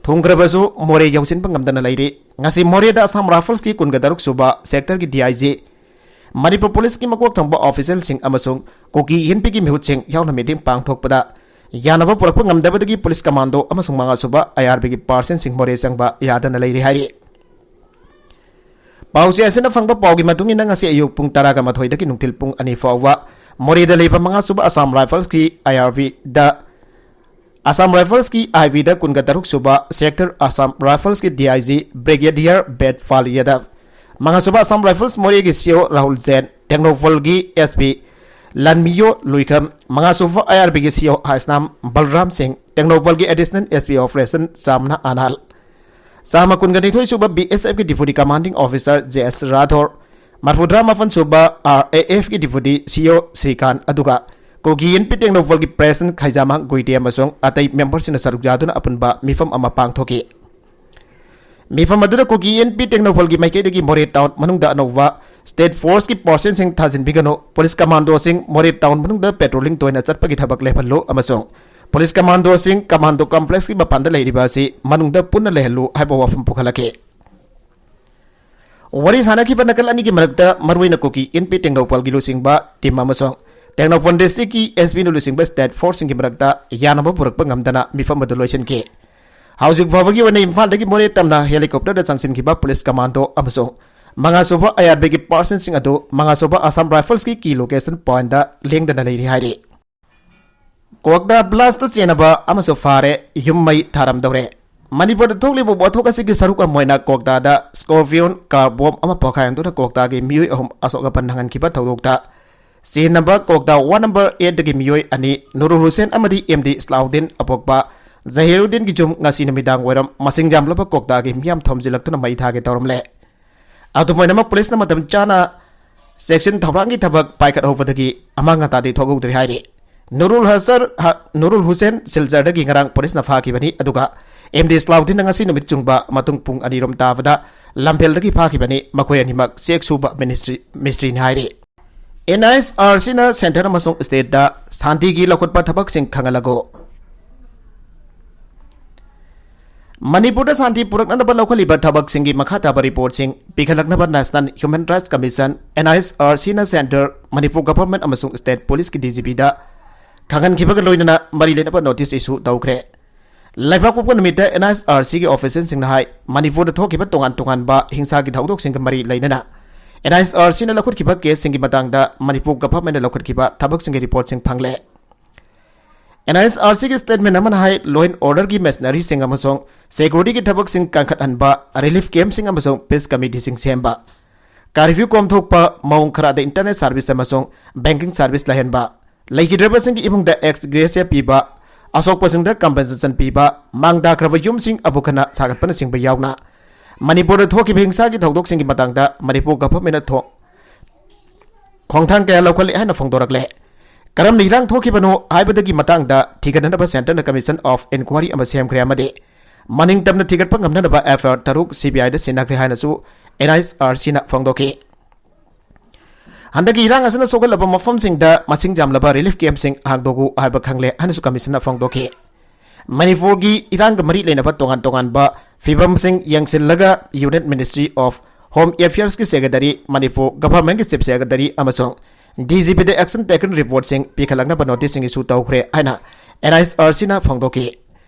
ꯊꯨꯡꯈ꯭ꯔꯕꯁꯨ ꯃꯣꯔꯦ ꯌꯧꯁꯤꯟꯕ ꯉꯝꯗꯅ ꯂꯩꯔꯤ꯫ ꯉꯁꯤ ꯃꯣꯔꯦꯗ ꯑꯁꯥꯝ ꯔꯥꯏꯐꯜꯁꯀꯤ ꯀꯨꯟꯒ ꯇꯔꯨꯛ ꯁꯨꯕ ꯁꯦꯛꯇꯔꯒꯤ ꯗꯤ ꯑꯥꯏ ꯖꯤ, ꯃꯅꯤꯄꯨꯔ ꯄꯨꯂꯤꯁꯀꯤ ꯃꯀꯣꯛ ꯊꯣꯡꯕ ꯑꯣꯐꯤꯁꯦꯜꯁꯤꯡ ꯑꯃꯁꯨꯡ ꯀꯨꯀꯤ ꯏꯟꯄꯤꯒꯤ ꯃꯤꯍꯨꯠꯁꯤꯡ ꯌꯥꯎꯅ ꯃꯤꯇꯤꯡ ꯄꯥꯡꯊꯣꯛꯄꯗ ꯌꯥꯅꯕ ꯄꯨꯔꯛꯄ ꯉꯝꯗꯕꯗꯒꯤ ꯄꯨꯂꯤꯁ ꯀꯃꯥꯟꯗꯣ ꯑꯃꯁꯨꯡ ꯃꯉꯥꯁꯨꯕ ꯑꯥꯏ ꯑꯥꯔ ꯕꯤꯒꯤ ꯄꯥꯔꯁꯟꯁꯤꯡ ꯃꯣꯔꯦ ꯆꯪꯕ ꯌꯥꯗꯅ ꯂꯩꯔꯤ ꯍꯥꯏꯔꯤ꯫ ꯄꯥꯎꯆꯦ ꯑꯁꯤꯅ ꯐꯪꯕ ꯄꯥꯎꯒꯤ ꯃꯇꯨꯡ ꯏꯟꯅ, ꯉꯁꯤ ꯑꯌꯨꯛ ꯄꯨꯡ ꯇꯔꯥꯒ ꯃꯥꯊꯣꯏꯗꯒꯤ ꯅꯨꯡꯊꯤꯜ ꯄꯨꯡ ꯑꯅꯤ ꯐꯥꯎꯕ ꯃꯣꯔꯦꯗ ꯂꯩꯕ ꯃꯉꯥꯁꯨꯕ ꯑꯁꯥꯝ ꯔꯥꯏꯐꯜꯁꯀꯤ ꯑꯥꯏ ꯑꯥꯔ ꯕꯤꯗ, ꯑꯁꯥꯝ ꯔꯥꯏꯐꯜꯁꯀꯤ ꯑꯥꯏ ꯕꯤꯗ ꯀꯨꯟꯒ ꯇꯔꯨꯛ ꯁꯨꯕ ꯁꯦꯛꯇꯔ ꯑꯁꯥꯝ ꯔꯥꯏꯐꯜꯁꯀꯤ D I G brigadier Ved Pal Yadav, ꯃꯉꯥꯁꯨꯕ ꯑꯁꯥꯝ ꯔꯥꯏꯐꯜꯁ ꯃꯣꯔꯦꯒꯤ ꯁꯤ ꯑꯣ ꯔꯥꯍꯨꯜ ꯖꯦꯟ, ꯇꯦꯡꯅꯧꯄꯜꯒꯤ ꯑꯦꯁ ꯄꯤ ꯂꯥꯟꯃꯤꯌꯣ ꯂꯨꯏꯈꯝ, ꯃꯉꯥꯁꯨꯕ ꯑꯥꯏ ꯑꯥꯔ ꯕꯤꯒꯤ ꯁꯤ ꯑꯣ ꯍꯥꯏꯁꯅꯥꯝ ꯕꯜꯔꯥꯝ ꯁꯤꯡ, ꯇꯦꯡꯅꯧꯄꯜꯒꯤ ꯑꯦꯗꯤꯁꯅꯦꯜ ꯑꯦꯁ ꯄꯤ ꯑꯣꯄꯔꯦꯁꯟ ꯆꯥꯝꯅ ꯑꯅꯥꯜ, ꯆꯥꯝꯃ ꯀꯨꯟꯒ ꯅꯤꯊꯣꯏ ꯁꯨꯕ ꯕꯤ ꯑꯦꯁ ꯑꯦꯐꯀꯤ deputy commanding officer J S Rathore, ꯃꯔꯐꯨꯇꯔꯥ ꯃꯥꯄꯟ ꯁꯨꯕ ꯑꯥꯔ ꯑꯦ ꯑꯦꯐꯀꯤ ꯗꯤꯄꯨꯇꯤ ꯁꯤ ꯑꯣ ꯁ꯭ꯔꯤꯀꯥꯟ, ꯑꯗꯨꯒ ꯀꯨꯀꯤ ꯏꯟꯄꯤ ꯇꯦꯡꯅꯧꯄꯜꯒꯤ ꯄ꯭ꯔꯦꯁꯤꯗꯦꯟꯠ ꯈꯩꯖꯥꯃꯥꯡ ꯒꯨꯏꯇꯦ ꯑꯃꯁꯨꯡ ꯑꯇꯩ ꯃꯦꯝꯕꯔꯁꯤꯡꯅ ꯁꯔꯨꯛ ꯌꯥꯗꯨꯅ ꯑꯄꯨꯟꯕ ꯃꯤꯐꯝ ꯑꯃ ꯄꯥꯡꯊꯣꯛꯈꯤ꯫ ꯃꯤꯐꯝ ꯑꯗꯨꯗ ꯀꯨꯀꯤ ꯏꯟꯄꯤ ꯇꯦꯡꯅꯧꯄꯜꯒꯤ ꯃꯥꯏꯀꯩꯗꯒꯤ ꯃꯣꯔꯦ ꯇꯥꯎꯟ ꯃꯅꯨꯡꯗ ꯑꯅꯧꯕ ꯁ꯭ꯇꯦꯠ ꯐꯣꯔꯁꯀꯤ ꯄꯥꯔꯁꯟꯁꯤꯡ ꯊꯥꯖꯤꯟꯕꯤꯒꯅꯨ, ꯄꯨꯂꯤꯁ ꯀꯃꯥꯟꯗꯣꯁꯤꯡ ꯃꯣꯔꯦ ꯇꯥꯎꯟ ꯃꯅꯨꯡꯗ ꯄꯦꯇ꯭ꯔꯣꯂꯤꯡ ꯇꯣꯏꯅ ꯆꯠꯄꯒꯤ ꯊꯕꯛ ꯂꯦꯞꯍꯜꯂꯨ ꯑꯃꯁꯨꯡ ꯄꯨꯂꯤꯁ ꯀꯃꯥꯟꯗꯣꯁꯤꯡ ꯀꯃꯥꯟꯗꯣ ꯀꯝꯄ꯭ꯂꯦꯛꯁꯀꯤ ꯃꯄꯥꯟꯗ ꯂꯩꯔꯤꯕ ꯑꯁꯤ ꯃꯅꯨꯡꯗ ꯄꯨꯟꯅ ꯂꯩꯍꯜꯂꯨ ꯍꯥꯏꯕ ꯋꯥꯐꯝ ꯄꯨꯈꯠꯂꯛꯈꯤ꯫ ꯋꯥꯔꯤ ꯁꯥꯟꯅꯈꯤꯕ ꯅꯥꯀꯜ ꯑꯅꯤꯒꯤ ꯃꯔꯛꯇ ꯃꯔꯨꯑꯣꯏꯅ ꯀꯨꯀꯤ ꯏꯟꯄꯤ ꯇꯦꯡꯅꯧꯄꯜꯒꯤ ꯂꯨꯆꯤꯡꯕ ꯇꯤꯝ ꯑꯃꯁꯨꯡ ꯇꯦꯡꯅꯧꯄꯜ ꯗꯤꯁꯇ꯭ꯔꯤꯛꯀꯤ ꯑꯦꯁ ꯄꯤꯅ ꯂꯨꯆꯤꯡꯕ ꯁ꯭ꯇꯦꯠ ꯐꯣꯔꯁꯁꯤꯡꯒꯤ ꯃꯔꯛꯇ ꯌꯥꯅꯕ ꯄꯨꯔꯛꯄ ꯉꯝꯗꯅ ꯃꯤꯐꯝ ꯑꯗꯨ ꯂꯣꯏꯁꯤꯟꯈꯤ꯫ ꯍꯧꯖꯤꯛ ꯐꯥꯎꯕꯒꯤ ꯑꯣꯏꯅ ꯏꯝꯐꯥꯜꯗꯒꯤ ꯃꯣꯔꯦ ꯇꯝꯅ ꯍꯦꯂꯤꯀꯣꯞꯇꯔꯗ ꯆꯪꯁꯤꯟꯈꯤꯕ ꯄꯨꯂꯤꯁ ꯀꯃꯥꯟꯗꯣ ꯑꯃꯁꯨꯡ ꯃꯉꯥꯁꯨꯕ ꯑꯥꯏ ꯑꯥꯔ ꯕꯤꯒꯤ ꯄꯥꯔꯁꯟꯁꯤꯡ ꯑꯗꯨ ꯃꯉꯥꯁꯨꯕ ꯑꯁꯥꯝ ꯔꯥꯏꯐꯜꯁꯀꯤ ꯀꯤ ꯂꯣꯀꯦꯁꯟ ꯄꯣꯏꯟꯗ ꯂꯦꯡꯗꯅ ꯂꯩꯔꯤ ꯍꯥꯏꯔꯤ꯫ ꯀ꯭ꯋꯥꯛꯇ ꯕ꯭ꯂꯥꯁꯇ ꯆꯦꯟꯅꯕ ꯑꯃꯁꯨ ꯐꯥꯔꯦ, ꯌꯨꯝ ꯃꯩ ꯊꯥꯔꯝꯗꯧꯔꯦ꯫ ꯃꯅꯤꯄꯨꯔꯗ ꯊꯣꯛꯂꯤꯕ ꯋꯥꯊꯣꯛ ꯑꯁꯤꯒꯤ ꯁꯔꯨꯛ ꯑꯃ ꯑꯣꯏꯅ ꯀ꯭ꯋꯥꯛꯇꯥꯗ Scorpion car bomb ꯑꯃ ꯄꯣꯈꯥꯏꯍꯟꯗꯨꯅ ꯀ꯭ꯋꯥꯛꯇꯥꯒꯤ ꯃꯤꯑꯣꯏ ꯑꯍꯨꯝ ꯑꯁꯣꯛ ꯑꯄꯟ ꯅꯪꯍꯟꯈꯤꯕ ꯊꯧꯗꯣꯛꯇ ꯆꯦꯟꯅꯕ ꯀ꯭ꯋꯥꯛꯇꯥ one number eight ꯗꯒꯤ ꯃꯤꯑꯣꯏ ꯑꯅꯤ ꯅꯨꯔꯨꯜ ꯍꯨꯁꯦꯟ ꯑꯃꯗꯤ M D ꯁꯂꯥꯎꯗꯤꯟ ꯑꯄꯣꯛꯄ ꯖꯍꯤꯔꯨꯗꯤꯟꯒꯤ ꯌꯨꯝ ꯉꯁꯤ ꯅꯨꯃꯤꯗꯥꯡ ꯋꯥꯏꯔꯝ ꯃꯁꯤꯡ ꯌꯥꯝꯂꯕ ꯀ꯭ꯋꯥꯛꯇꯥꯒꯤ ꯃꯤꯌꯥꯝ ꯊꯣꯝꯖꯤꯜꯂꯛꯇꯨꯅ ꯃꯩ ꯊꯥꯒꯦ ꯇꯧꯔꯝꯂꯦ꯫ ꯑꯗꯨꯝ ꯑꯣꯏꯅꯃꯛ ꯄꯨꯂꯤꯁꯅ ꯃꯇꯝ ꯆꯥꯅ ꯆꯦꯛꯁꯤꯟ ꯊꯧꯔꯥꯡꯒꯤ ꯊꯕꯛ ꯄꯥꯏꯈꯠꯍꯧꯕꯗꯒꯤ ꯑꯃꯥꯡ ꯑꯇꯥꯗꯤ ꯊꯣꯛꯍꯧꯗ꯭ꯔꯦ ꯍꯥꯏꯔꯤ꯫ ꯅꯨꯔꯨꯜ ꯍꯁꯔ ꯍ-, ꯅꯨꯔꯨꯜ ꯍꯨꯁꯦꯟ ꯁꯤꯜꯆꯔꯗꯒꯤ ꯉꯔꯥꯡ ꯄꯨꯂꯤꯁꯅ ꯐꯥꯈꯤꯕꯅꯤ, ꯑꯗꯨꯒ M D ꯁꯂꯥꯎꯗꯤꯟꯅ ꯉꯁꯤ ꯅꯨꯃꯤꯠ ꯆꯨꯡꯕ ꯃꯇꯨꯡ ꯄꯨꯡ ꯑꯅꯤꯔꯣꯝ ꯇꯥꯕꯗ ꯂꯝꯐꯦꯜꯗꯒꯤ ꯐꯥꯈꯤꯕꯅꯤ꯫ ꯃꯈꯣꯏ ꯑꯅꯤꯃꯛ ꯆꯦꯛ ꯁꯨꯕ ꯃꯤꯅꯤꯁꯇ꯭ꯔꯤ, ꯃꯤꯁꯇ꯭ꯔꯤꯅꯤ ꯍꯥꯏꯔꯤ꯫ N I S R Cꯅ centre ꯑꯃꯁꯨꯡ stateꯇ ꯁꯥꯟꯇꯤꯒꯤ ꯂꯧꯈꯠꯄ ꯊꯕꯛꯁꯤꯡ ꯈꯪꯍꯜꯂꯒꯨ꯫ ꯃꯅꯤꯄꯨꯔꯗ ꯁꯥꯟꯇꯤ ꯄꯨꯔꯛꯅꯅꯕ ꯂꯧꯈꯠꯂꯤꯕ ꯊꯕꯛꯁꯤꯡꯒꯤ ꯃꯈꯥ ꯇꯥꯕ reportꯁꯤꯡ ꯄꯤꯈꯠꯂꯛꯅꯕ National Human Rights Commission, N I S R Cꯅ centre, Manipur government ꯑꯃꯁꯨꯡ state policeꯀꯤ D G Pꯗ ꯈꯪꯍꯟꯈꯤꯕꯒ ꯂꯣꯏꯅꯅ ꯃꯔꯤ ꯂꯩꯅꯕ notice issue ꯇꯧꯈ꯭ꯔꯦ꯫ ꯂꯩꯕꯥꯛꯄꯣꯛꯄ ꯅꯨꯃꯤꯠꯇ N I S R Cꯒꯤ officialꯁꯤꯡꯅ ꯍꯥꯏ, ꯃꯅꯤꯄꯨꯔꯗ ꯊꯣꯛꯈꯤꯕ ꯇꯣꯉꯥꯟ ꯇꯣꯉꯥꯟꯕ ꯍꯤꯡꯁꯥꯒꯤ ꯊꯧꯗꯣꯛꯁꯤꯡꯒ ꯃꯔꯤ ꯂꯩꯅꯅ N I S R Cꯅ ꯂꯧꯈꯠꯈꯤꯕ caseꯁꯤꯡꯒꯤ ꯃꯇꯥꯡꯗ ꯃꯅꯤꯄꯨꯔ governmentꯅ ꯂꯧꯈꯠꯈꯤꯕ ꯊꯕꯛꯁꯤꯡꯒꯤ reportꯁꯤꯡ ꯐꯪꯂꯦ꯫ N I S R Cꯒꯤ statement ꯑꯃꯅ ꯍꯥꯏ, law and orderꯒꯤ machineryꯁꯤꯡ ꯑꯃꯁꯨꯡ securityꯒꯤ ꯊꯕꯛꯁꯤꯡ ꯀꯟꯈꯠꯍꯟꯕ, relief campꯁꯤꯡ ꯑꯃꯁꯨꯡ peace committeeꯁꯤꯡ ꯁꯦꯝꯕ, curfew ꯀꯣꯝꯊꯣꯛꯄ, ꯃꯑꯣꯡ ꯈꯔꯗ internet service ꯑꯃꯁꯨꯡ banking service ꯂꯩꯍꯟꯕ, ꯂꯩꯈꯤꯗ꯭ꯔꯕꯁꯤꯡꯒꯤ ꯏꯃꯨꯡꯗ ex gratia ꯄꯤꯕ, ꯑꯁꯣꯛꯄꯁꯤꯡꯗ compensation ꯄꯤꯕ, ꯃꯥꯡ ꯇꯥꯈ꯭ꯔꯕ ꯌꯨꯝꯁꯤꯡ ꯑꯃꯨꯛ ꯍꯟꯅ ꯁꯥꯒꯠꯄꯅꯆꯤꯡꯕ ꯌꯥꯎꯅ ꯃꯅꯤꯄꯨꯔꯗ ꯊꯣꯛꯈꯤꯕ ꯍꯤꯡꯁꯥꯒꯤ ꯊꯧꯗꯣꯛꯁꯤꯡꯒꯤ ꯃꯇꯥꯡꯗ ꯃꯅꯤꯄꯨꯔ governmentꯅ ꯊꯣ-, ꯈꯣꯡꯊꯥꯡ ꯀꯌꯥ ꯂꯧꯈꯠꯂꯦ ꯍꯥꯏꯅ ꯐꯣꯡꯗꯣꯔꯛꯂꯦ꯫ ꯀꯔꯝꯅ ꯏꯔꯥꯡ ꯊꯣꯛꯈꯤꯕꯅꯣ ꯍꯥꯏꯕꯗꯒꯤ ꯃꯇꯥꯡꯗ ꯊꯤꯒꯠꯅꯅꯕ centreꯅ commission of inquiry ꯑꯃ ꯁꯦꯝꯈ꯭ꯔꯦ ꯑꯃꯗꯤ ꯃꯅꯤꯡ ꯇꯝꯅ ꯊꯤꯒꯠꯄ ꯉꯝꯅꯅꯕ F I R ꯇꯔꯨꯛ C B Iꯗ ꯁꯤꯟꯅꯈ꯭ꯔꯦ ꯍꯥꯏꯅꯁꯨ N I S R Cꯅ ꯐꯣꯡꯗꯣꯛꯈꯤ꯫ ꯍꯟꯗꯛꯀꯤ ꯏꯔꯥꯡ ꯑꯁꯤꯅ ꯁꯣꯛꯍꯜꯂꯕ ꯃꯐꯝꯁꯤꯡꯗ ꯃꯁꯤꯡ ꯌꯥꯝꯂꯕ relief campꯁꯤꯡ ꯍꯥꯡꯗꯣꯛꯎ ꯍꯥꯏꯕ ꯈꯪꯂꯦ ꯍꯥꯏꯅꯁꯨ commissionꯅ ꯐꯣꯡꯗꯣꯛꯈꯤ꯫ ꯃꯅꯤꯄꯨꯔꯒꯤ ꯏꯔꯥꯡꯒ ꯃꯔꯤ ꯂꯩꯅꯕ ꯇꯣꯉꯥꯟ ꯇꯣꯉꯥꯟꯕ ꯐꯤꯕꯝꯁꯤꯡ ꯌꯦꯡꯁꯤꯜꯂꯒ Union Ministry of Home Affairsꯀꯤ secretary, Manipur governmentꯀꯤ chief secretary ꯑꯃꯁꯨꯡ D G Pꯗ action taken reportꯁꯤꯡ ꯄꯤꯈꯠꯂꯛꯅꯕ noticeꯁꯤꯡ issue ꯇꯧꯈ꯭ꯔꯦ ꯍꯥꯏꯅ N I S R Cꯅ ꯐꯣꯡꯗꯣꯛꯈꯤ꯫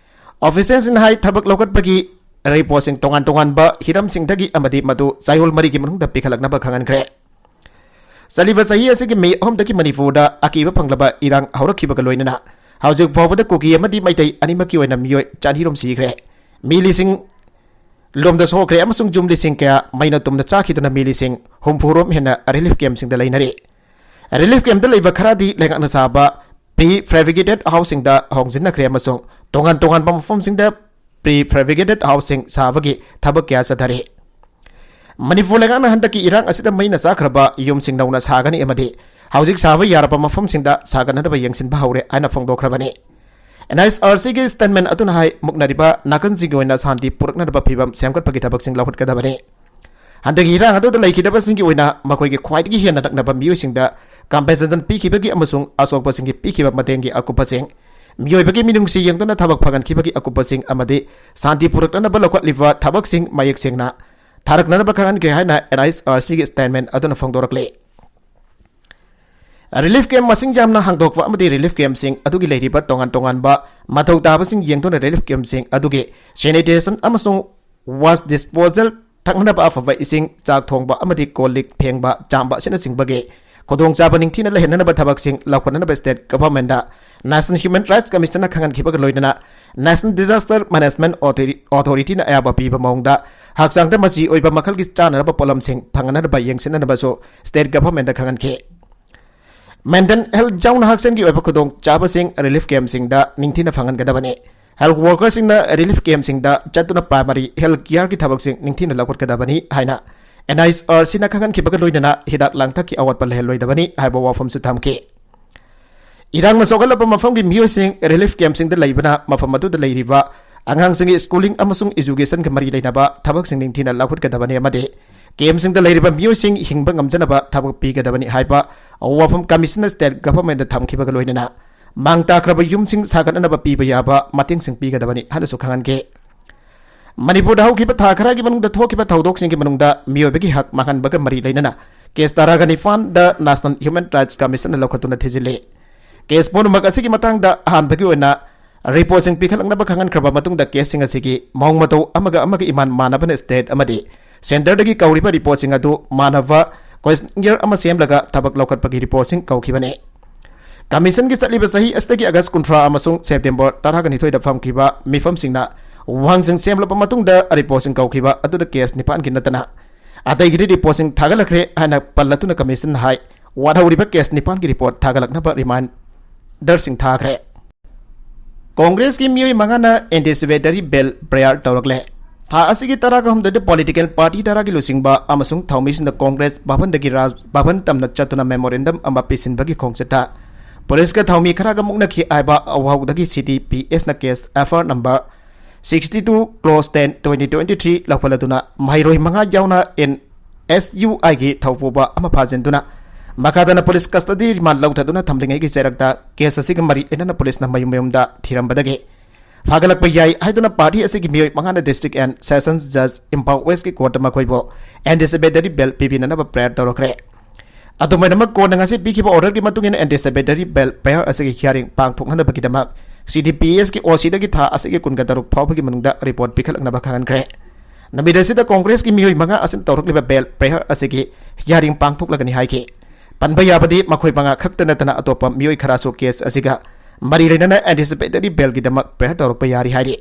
Officialꯁꯤꯡꯅ ꯍꯥꯏ, ꯊꯕꯛ ꯂꯧꯈꯠꯄꯒꯤ reportꯁꯤꯡ ꯇꯣꯉꯥꯟ ꯇꯣꯉꯥꯟꯕ ꯍꯤꯔꯝꯁꯤꯡꯗꯒꯤ ꯑꯃꯗꯤ ꯃꯗꯨ ꯆꯌꯣꯜ ꯃꯔꯤꯒꯤ ꯃꯅꯨꯡꯗ ꯄꯤꯈꯠꯂꯛꯅꯕ ꯈꯪꯍꯟꯈ꯭ꯔꯦ꯫ ꯆꯠꯂꯤꯕ ꯆꯍꯤ ꯑꯁꯤꯒꯤ ꯃꯦ ꯑꯍꯨꯝꯗꯒꯤ ꯃꯅꯤꯄꯨꯔꯗ ꯑꯀꯤꯕ ꯐꯪꯂꯕ ꯏꯔꯥꯡ ꯍꯧꯔꯛꯈꯤꯕꯒ ꯂꯣꯏꯅꯅ ꯍꯧꯖꯤꯛ ꯐꯥꯎꯕꯗ ꯀꯨꯀꯤ ꯑꯃꯗꯤ ꯃꯩꯇꯩ ꯑꯅꯤꯃꯛꯀꯤ ꯑꯣꯏꯅ ꯃꯤꯑꯣꯏ ꯆꯅꯤꯔꯣꯝ ꯁꯤꯈ꯭ꯔꯦ꯫ ꯃꯤ ꯂꯤꯁꯤꯡ ꯂꯣꯝꯗ ꯁꯣꯛꯈ꯭ꯔꯦ ꯑꯃꯁꯨꯡ ꯌꯨꯝ ꯂꯤꯁꯤꯡ ꯀꯌꯥ ꯃꯩꯅ ꯇꯨꯝꯅ ꯆꯥꯈꯤꯗꯨꯅ ꯃꯤ ꯂꯤꯁꯤꯡ ꯍꯨꯝꯐꯨ ꯔꯣꯝ ꯍꯦꯟꯅ ꯔꯤꯂꯤꯐ ꯀꯦꯝꯞꯁꯤꯡꯗ ꯂꯩꯅꯔꯤ꯫ ꯔꯤꯂꯤꯐ ꯀꯦꯝꯞꯇ ꯂꯩꯕ ꯈꯔꯗꯤ ꯂꯩꯉꯥꯛꯅ ꯁꯥꯕ ꯄ꯭ꯔꯤ ꯐꯦꯕ꯭ꯔꯤꯀꯦꯇꯦꯠ ꯍꯥꯎꯁꯁꯤꯡꯗ ꯍꯣꯡꯖꯤꯟꯅꯈ꯭ꯔꯦ ꯑꯃꯁꯨꯡ ꯇꯣꯉꯥꯟ ꯇꯣꯉꯥꯟꯕ ꯃꯐꯝꯁꯤꯡꯗ ꯄ꯭ꯔꯤ ꯐꯦꯕ꯭ꯔꯤꯀꯦꯇꯦꯠ ꯍꯥꯎꯁꯁꯤꯡ ꯁꯥꯕꯒꯤ ꯊꯕꯛ ꯀꯌꯥ ꯆꯠꯊꯔꯤ꯫ ꯃꯅꯤꯄꯨꯔ ꯂꯩꯉꯥꯛꯅ ꯍꯟꯗꯛꯀꯤ ꯏꯔꯥꯡ ꯑꯁꯤꯗ ꯃꯩꯅ ꯆꯥꯈ꯭ꯔꯕ ꯌꯨꯝꯁꯤꯡ ꯅꯧꯅ ꯁꯥꯒꯅꯤ ꯑꯃꯗꯤ ꯍꯧꯖꯤꯛ ꯁꯥꯕ ꯌꯥꯔꯕ ꯃꯐꯝꯁꯤꯡꯗ ꯁꯥꯒꯠꯅꯅꯕ ꯌꯦꯡꯁꯤꯟꯕ ꯍꯧꯔꯦ ꯍꯥꯏꯅ ꯐꯣꯡꯗꯣꯛꯈ꯭ꯔꯕꯅꯤ꯫ ꯑꯦꯟ ꯑꯥꯏ ꯑꯥꯔ ꯁꯤꯒꯤ ꯁ꯭ꯇꯦꯠꯃꯦꯟ ꯑꯗꯨꯅ ꯍꯥꯏ, ꯃꯨꯛꯅꯔꯤꯕ ꯅꯥꯀꯟꯁꯤꯡꯒꯤ ꯑꯣꯏꯅ ꯁꯥꯟꯇꯤ ꯄꯨꯔꯛꯅꯅꯕ ꯐꯤꯚꯝ ꯁꯦꯝꯒꯠꯄꯒꯤ ꯊꯕꯛꯁꯤꯡ ꯂꯧꯈꯠꯀꯗꯕꯅꯤ꯫ ꯍꯟꯗꯛꯀꯤ ꯏꯔꯥꯡ ꯑꯗꯨꯗ ꯂꯩꯈꯤꯗꯕꯁꯤꯡꯒꯤ ꯑꯣꯏꯅ ꯃꯈꯣꯏꯒꯤ ꯈ꯭ꯋꯥꯏꯗꯒꯤ ꯍꯦꯟꯅ ꯅꯛꯅꯕ ꯃꯤꯑꯣꯏꯁꯤꯡꯗ ꯀꯝꯄꯦꯟꯁꯦꯁꯟ ꯄꯤꯈꯤꯕꯒꯤ ꯑꯃꯁꯨꯡ ꯑꯁꯣꯛꯄꯁꯤꯡꯒꯤ ꯄꯤꯈꯤꯕ ꯃꯇꯦꯡꯒꯤ ꯑꯀꯨꯞꯄꯁꯤꯡ, ꯃꯤꯑꯣꯏꯕꯒꯤ ꯃꯤꯅꯨꯡꯁꯤ ꯌꯦꯡꯗꯨꯅ ꯊꯕꯛ ꯐꯒꯠꯈꯤꯕꯒꯤ ꯑꯀꯨꯞꯄꯁꯤꯡ ꯑꯃꯗꯤ ꯁꯥꯟꯇꯤ ꯄꯨꯔꯛꯅꯅꯕ ꯂꯧꯈꯠꯂꯤꯕ ꯊꯕꯛꯁꯤꯡ ꯃꯌꯦꯛ ꯁꯦꯡꯅ ꯊꯥꯔꯛꯅꯅꯕ ꯈꯪꯍꯟꯈ꯭ꯔꯦ ꯍꯥꯏꯅ ꯑꯦꯟ ꯑꯥꯏ ꯑꯥꯔ ꯁꯤꯒꯤ ꯁ꯭ꯇꯦꯠꯃꯦꯟ ꯑꯗꯨꯅ ꯐꯣꯡꯗꯣꯔꯛꯂꯤ꯫ ꯔꯤꯂꯤꯐ ꯀꯦꯝꯞ ꯃꯁꯤꯡ ꯌꯥꯝꯅ ꯍꯥꯡꯗꯣꯛꯄ ꯑꯃꯗꯤ ꯔꯤꯂꯤꯐ ꯀꯦꯝꯞꯁꯤꯡ ꯑꯗꯨꯒꯤ ꯂꯩꯔꯤꯕ ꯇꯣꯉꯥꯟ ꯇꯣꯉꯥꯟꯕ ꯃꯊꯧ ꯇꯥꯕꯁꯤꯡ ꯌꯦꯡꯗꯨꯅ ꯔꯤꯂꯤꯐ ꯀꯦꯝꯞꯁꯤꯡ ꯑꯗꯨꯒꯤ ꯁꯦꯅꯤꯇꯦꯁꯟ ꯑꯃꯁꯨꯡ ꯋꯥꯁ ꯗꯤꯁꯄꯣꯖꯦꯜ, ꯊꯛꯅꯅꯕ ꯑꯐꯕ ꯏꯁꯤꯡ, ꯆꯥꯛ ꯊꯣꯡꯕ ꯑꯃꯗꯤ ꯀꯣꯜ ꯂꯤꯛ ꯐꯦꯡꯕ ꯆꯥꯝꯕ ꯑꯁꯤꯅꯆꯤꯡꯕꯒꯤ ꯈꯨꯗꯣꯡꯆꯥꯕ ꯅꯤꯡꯊꯤꯅ ꯂꯩꯍꯟꯅꯅꯕ ꯊꯕꯛꯁꯤꯡ ꯂꯧꯈꯠꯅꯅꯕ ꯁ꯭ꯇꯦꯠ ꯒꯚꯔꯟꯃꯦꯟꯠꯇ ꯅꯦꯁꯅꯦꯜ ꯍ꯭ꯌꯨꯃꯦꯟ ꯔꯥꯏꯠꯁ ꯀꯃꯤꯁꯟꯅ ꯈꯪꯍꯟꯈꯤꯕꯒ ꯂꯣꯏꯅꯅ ꯅꯦꯁꯅꯦꯜ ꯗꯤꯖꯥꯁꯇꯔ ꯃꯦꯅꯦꯖꯃꯦꯟꯠ ꯑꯣꯊꯣꯔꯤ-, ꯑꯣꯊꯣꯔꯤꯇꯤꯅ ꯑꯌꯥꯕ ꯄꯤꯕ ꯃꯑꯣꯡꯗ ꯍꯛꯆꯥꯡꯗ ꯃꯆꯤ ꯑꯣꯏꯕ ꯃꯈꯜꯒꯤ ꯆꯥꯅꯅꯕ ꯄꯣꯠꯂꯝꯁꯤꯡ ꯐꯪꯍꯟꯅꯅꯕ ꯌꯦꯡꯁꯤꯟꯅꯅꯕꯁꯨ ꯁ꯭ꯇꯦꯠ ꯒꯚꯔꯟꯃꯦꯟꯠꯇ ꯈꯪꯍꯟꯈꯤ꯫ ꯃꯦꯟꯇꯦꯜ ꯍꯦꯜꯊ ꯌꯥꯎꯅ ꯍꯛꯁꯦꯜꯒꯤ ꯑꯣꯏꯕ ꯈꯨꯗꯣꯡꯆꯥꯕꯁꯤꯡ ꯔꯤꯂꯤꯐ ꯀꯦꯝꯞꯁꯤꯡꯗ ꯅꯤꯡꯊꯤꯅ ꯐꯪꯍꯟꯒꯗꯕꯅꯤ꯫ ꯍꯦꯜꯊ ꯋꯥꯔꯀꯔꯁꯤꯡꯅ ꯔꯤꯂꯤꯐ ꯀꯦꯝꯞꯁꯤꯡꯗ ꯆꯠꯇꯨꯅ ꯄ꯭ꯔꯥꯏꯃꯔꯤ ꯍꯦꯜꯊ ꯀꯤꯌꯔꯒꯤ ꯊꯕꯛꯁꯤꯡ ꯅꯤꯡꯊꯤꯅ ꯂꯧꯈꯠꯀꯗꯕꯅꯤ ꯍꯥꯏꯅ ꯑꯦꯟ ꯑꯥꯏ ꯑꯥꯔ ꯁꯤꯅ ꯈꯪꯍꯟꯈꯤꯕꯒ ꯂꯣꯏꯅꯅ ꯍꯤꯗꯥꯛ ꯂꯥꯡꯊꯛꯀꯤ ꯑꯋꯥꯠꯄ ꯂꯩꯍꯜꯂꯣꯏꯗꯕꯅꯤ ꯍꯥꯏꯕ ꯋꯥꯐꯝꯁꯨ ꯊꯝꯈꯤ꯫ ꯏꯔꯥꯡꯅ ꯁꯣꯛꯍꯜꯂꯕ ꯃꯐꯝꯒꯤ ꯃꯤꯑꯣꯏꯁꯤꯡ ꯔꯤꯂꯤꯐ ꯀꯦꯝꯞꯁꯤꯡꯗ ꯂꯩꯕꯅ ꯃꯐꯝ ꯑꯗꯨꯗ ꯂꯩꯔꯤꯕ ꯑꯉꯥꯡꯁꯤꯡꯒꯤ ꯁ꯭ꯀꯨꯂꯤꯡ ꯑꯃꯁꯨꯡ ꯏꯖꯨꯀꯦꯁꯟꯒ ꯃꯔꯤ ꯂꯩꯅꯕ ꯊꯕꯛꯁꯤꯡ ꯅꯤꯡꯊꯤꯅ ꯂꯧꯈꯠꯀꯗꯕꯅꯤ ꯑꯃꯗꯤ ꯀꯦꯝꯞꯁꯤꯡꯗ ꯂꯩꯔꯤꯕ ꯃꯤꯑꯣꯏꯁꯤꯡ ꯍꯤꯡꯕ ꯉꯝꯖꯅꯕ ꯊꯕꯛ ꯄꯤꯒꯗꯕꯅꯤ ꯍꯥꯏꯕ ꯋꯥꯐꯝ ꯀꯃꯤꯁꯟꯅ ꯁ꯭ꯇꯦꯠ ꯒꯚꯔꯟꯃꯦꯟꯠꯇ ꯊꯝꯈꯤꯕꯒ ꯂꯣꯏꯅꯅ ꯃꯥꯡ ꯇꯥꯛꯈ꯭ꯔꯕ ꯌꯨꯝꯁꯤꯡ ꯁꯥꯒꯠꯅꯅꯕ ꯄꯤꯕ ꯌꯥꯕ ꯃꯇꯦꯡꯁꯤꯡ ꯄꯤꯒꯗꯕꯅꯤ ꯍꯥꯏꯅꯁꯨ ꯈꯪꯍꯟꯈꯤ꯫ ꯃꯅꯤꯄꯨꯔꯗ ꯍꯧꯈꯤꯕ ꯊꯥ ꯈꯔꯒꯤ ꯃꯅꯨꯡꯗ ꯊꯣꯛꯈꯤꯕ ꯊꯧꯗꯣꯛꯁꯤꯡꯒꯤ ꯃꯅꯨꯡꯗ ꯃꯤꯑꯣꯏꯕꯒꯤ ꯍꯛ ꯃꯥꯡꯍꯟꯕꯒ ꯃꯔꯤ ꯂꯩꯅꯅ ꯀꯦꯁ ꯇꯔꯥꯒ ꯅꯤꯄꯥꯟꯗ ꯅꯦꯁꯅꯦꯜ ꯍ꯭ꯌꯨꯃꯦꯟ ꯔꯥꯏꯠꯁ ꯀꯃꯤꯁꯟꯅ ꯂꯧꯈꯠꯇꯨꯅ ꯊꯤꯖꯤꯜꯂꯤ꯫ ꯀꯦꯁ ꯄꯨꯝꯅꯃꯛ ꯑꯁꯤꯒꯤ ꯃꯇꯥꯡꯗ ꯑꯍꯥꯟꯕꯒꯤ ꯑꯣꯏꯅ ꯔꯤꯄꯣꯔꯠꯁꯤꯡ ꯄꯤꯈꯠꯂꯛꯅꯕ ꯈꯪꯍꯟꯈ꯭ꯔꯕ ꯃꯇꯨꯡꯗ ꯀꯦꯁꯁꯤꯡ ꯑꯁꯤꯒꯤ ꯃꯑꯣꯡ ꯃꯇꯧ ꯑꯃꯒ ꯑꯃꯒ ꯏꯃꯥꯟ ꯃꯥꯟꯅꯕꯅ ꯁ꯭ꯇꯦꯠ ꯑꯃꯗꯤ ꯁꯦꯟꯇꯔꯗꯒꯤ ꯀꯧꯔꯤꯕ ꯔꯤꯄꯣꯔꯠꯁꯤꯡ ꯑꯗꯨ ꯃꯥꯟꯅꯕ ꯀꯣꯏꯁꯟꯌꯔ ꯑꯃ ꯁꯦꯝꯂꯒ ꯊꯕꯛ ꯂꯧꯈꯠꯄꯒꯤ ꯔꯤꯄꯣꯔꯠꯁꯤꯡ ꯀꯧꯈꯤꯕꯅꯤ꯫ ꯀꯃꯤꯁꯟꯒꯤ ꯆꯠꯂꯤꯕ ꯆꯍꯤ ꯑꯁꯤꯗꯒꯤ ꯑꯥꯒꯁ ꯀꯨꯟꯊ꯭ꯔꯥ ꯑꯃꯁꯨꯡ ꯁꯦꯞꯇꯦꯝꯕꯔ ꯇꯔꯥꯒ ꯅꯤꯊꯣꯏꯗ ꯐꯝꯈꯤꯕ ꯃꯤꯐꯝꯁꯤꯡꯅ ꯋꯥꯍꯪꯁꯤꯡ ꯁꯦꯝꯂꯕ ꯃꯇꯨꯡꯗ ꯔꯤꯄꯣꯔꯠꯁꯤꯡ ꯀꯧꯈꯤꯕ ꯑꯗꯨꯗ ꯀꯦꯁ ꯅꯤꯄꯥꯟꯒꯤ ꯅꯠꯇꯅ ꯑꯇꯩꯒꯤꯗꯤ ꯔꯤꯄꯣꯔꯠꯁꯤꯡ ꯊꯥꯒꯠꯂꯛꯈ꯭ꯔꯦ ꯍꯥꯏꯅ ꯄꯜꯂꯗꯨꯅ ꯀꯃꯤꯁꯟꯅ ꯍꯥꯏ, ꯋꯥꯠꯍꯧꯔꯤꯕ ꯀꯦꯁ ꯅꯤꯄꯥꯟꯒꯤ ꯔꯤꯄꯣꯔꯠ ꯊꯥꯒꯠꯂꯛꯅꯕ ꯔꯤꯃꯥꯏꯟꯗꯔꯁꯤꯡ ꯊꯥꯈ꯭ꯔꯦ꯫ ꯀꯣꯡꯒ꯭ꯔꯦꯁꯀꯤ ꯃꯤꯑꯣꯏ ꯃꯉꯥꯅ ꯑꯦꯟꯇꯤꯁꯤꯄꯦꯇꯔꯤ ꯕꯦꯜ ꯄ꯭ꯔꯦꯌꯔ ꯇꯧꯔꯛꯂꯦ꯫ ꯊꯥ ꯑꯁꯤꯒꯤ ꯇꯔꯥꯒ ꯍꯨꯝꯗꯣꯏꯗ ꯄꯣꯂꯤꯇꯤꯀꯦꯜ ꯄꯥꯔꯇꯤ ꯇꯔꯥꯒꯤ ꯂꯨꯆꯤꯡꯕ ꯑꯃꯁꯨꯡ ꯊꯧꯃꯤꯁꯤꯡꯅ ꯀꯣꯡꯒ꯭ꯔꯦꯁ ꯚꯕꯟꯗꯒꯤ ꯔꯥꯖ ꯚꯕꯟ ꯇꯝꯅ ꯆꯠꯇꯨꯅ ꯃꯦꯃꯣꯔꯦꯟꯗꯝ ꯑꯃ ꯄꯤꯁꯤꯟꯕꯒꯤ ꯈꯣꯡꯆꯠꯇ ꯄꯨꯂꯤꯁꯀ ꯊꯧꯃꯤ ꯈꯔꯒ ꯃꯨꯛꯅꯈꯤ ꯍꯥꯏꯕ ꯑꯋꯥꯎꯗꯒꯤ ꯁꯤ ꯗꯤ ꯄꯤ ꯑꯦꯁꯅ case F I R number sixty two clause ten twenty twenty three ꯂꯧꯈꯠꯂꯗꯨꯅ ꯃꯍꯩꯔꯣꯏ ꯃꯉꯥ ꯌꯥꯎꯅ ꯑꯦꯟ ꯑꯦꯁ ꯌꯨ ꯑꯥꯏꯒꯤ ꯊꯧꯄꯨꯕ ꯑꯃ ꯐꯥꯖꯤꯟꯗꯨꯅ ꯃꯈꯥ ꯇꯥꯅ ꯄꯨꯂꯤꯁ ꯀꯁꯇꯗꯤ ꯔꯤꯃꯥꯟ ꯂꯧꯊꯗꯨꯅ ꯊꯝꯂꯤꯉꯩꯒꯤ ꯆꯩꯔꯛꯇ ꯀꯦꯁ ꯑꯁꯤꯒ ꯃꯔꯤ ꯂꯩꯅꯅ ꯄꯨꯂꯤꯁꯅ ꯃꯌꯨꯝ ꯃꯌꯨꯝꯗ ꯊꯤꯔꯝꯕꯗꯒꯤ ꯐꯥꯒꯠꯂꯛꯄ ꯌꯥꯏ ꯍꯥꯏꯗꯨꯅ ꯄꯥꯔꯇꯤ ꯑꯁꯤꯒꯤ ꯃꯤꯑꯣꯏ ꯃꯉꯥꯅ ꯗꯤꯁꯇ꯭ꯔꯤꯛ ꯑꯦꯟ ꯁꯦꯁꯟꯁ ꯖꯖ ꯏꯝꯐꯥꯜ ꯋꯦꯁꯀꯤ ꯀꯣꯔꯠꯇ ꯃꯈꯣꯏꯕꯨ ꯑꯦꯟꯇꯤꯁꯤꯄꯦꯇꯔꯤ ꯕꯦꯜ ꯄꯤꯕꯤꯅꯅꯕ ꯄ꯭ꯔꯦꯌꯔ ꯇꯧꯔꯛꯈ꯭ꯔꯦ꯫ ꯑꯗꯨꯃꯥꯏꯅꯃꯛ ꯀꯣꯟꯅ ꯉꯁꯤ ꯄꯤꯈꯤꯕ ꯑꯣꯔꯗꯔꯒꯤ ꯃꯇꯨꯡ ꯏꯟꯅ ꯑꯦꯟꯇꯤꯁꯤꯄꯦꯇꯔꯤ ꯕꯦꯜ ꯄ꯭ꯔꯦꯌꯔ ꯑꯁꯤꯒꯤ ꯍꯤꯌꯥꯔꯤꯡ ꯄꯥꯡꯊꯣꯛꯅꯅꯕꯒꯤꯗꯃꯛ ꯁꯤ ꯗꯤ ꯄꯤ ꯑꯦꯁꯀꯤ ꯑꯣ ꯁꯤꯗꯒꯤ ꯊꯥ ꯑꯁꯤꯒꯤ ꯀꯨꯟꯒ ꯇꯔꯨꯛ ꯐꯥꯎꯕꯒꯤ ꯃꯅꯨꯡꯗ ꯔꯤꯄꯣꯔꯠ ꯄꯤꯈꯠꯂꯛꯅꯕ ꯈꯪꯍꯟꯈ꯭ꯔꯦ꯫ ꯅꯨꯃꯤꯠ ꯑꯁꯤꯗ ꯀꯣꯡꯒ꯭ꯔꯦꯁꯀꯤ ꯃꯤꯑꯣꯏ ꯃꯉꯥ ꯑꯁꯤꯅ ꯇꯧꯔꯛꯂꯤꯕ ꯕꯦꯜ ꯄ꯭ꯔꯦꯌꯔ ꯑꯁꯤꯒꯤ ꯍꯤꯌꯥꯔꯤꯡ ꯄꯥꯡꯊꯣꯛꯂꯒꯅꯤ ꯍꯥꯏꯈꯤ꯫ ꯄꯟꯕ ꯌꯥꯕꯗꯤ ꯃꯈꯣꯏ ꯃꯉꯥ ꯈꯛꯇ ꯅꯠꯇꯅ ꯑꯇꯣꯞꯄ ꯃꯤꯑꯣꯏ ꯈꯔꯁꯨ ꯀꯦꯁ ꯑꯁꯤꯒ ꯃꯔꯤ ꯂꯩꯅꯅ ꯑꯦꯟꯇꯤꯁꯤꯄꯦꯇꯔꯤ ꯕꯦꯜꯒꯤꯗꯃꯛ ꯄ꯭ꯔꯦꯌꯔ ꯇꯧꯔꯛꯄ ꯌꯥꯔꯤ ꯍꯥꯏꯔꯤ꯫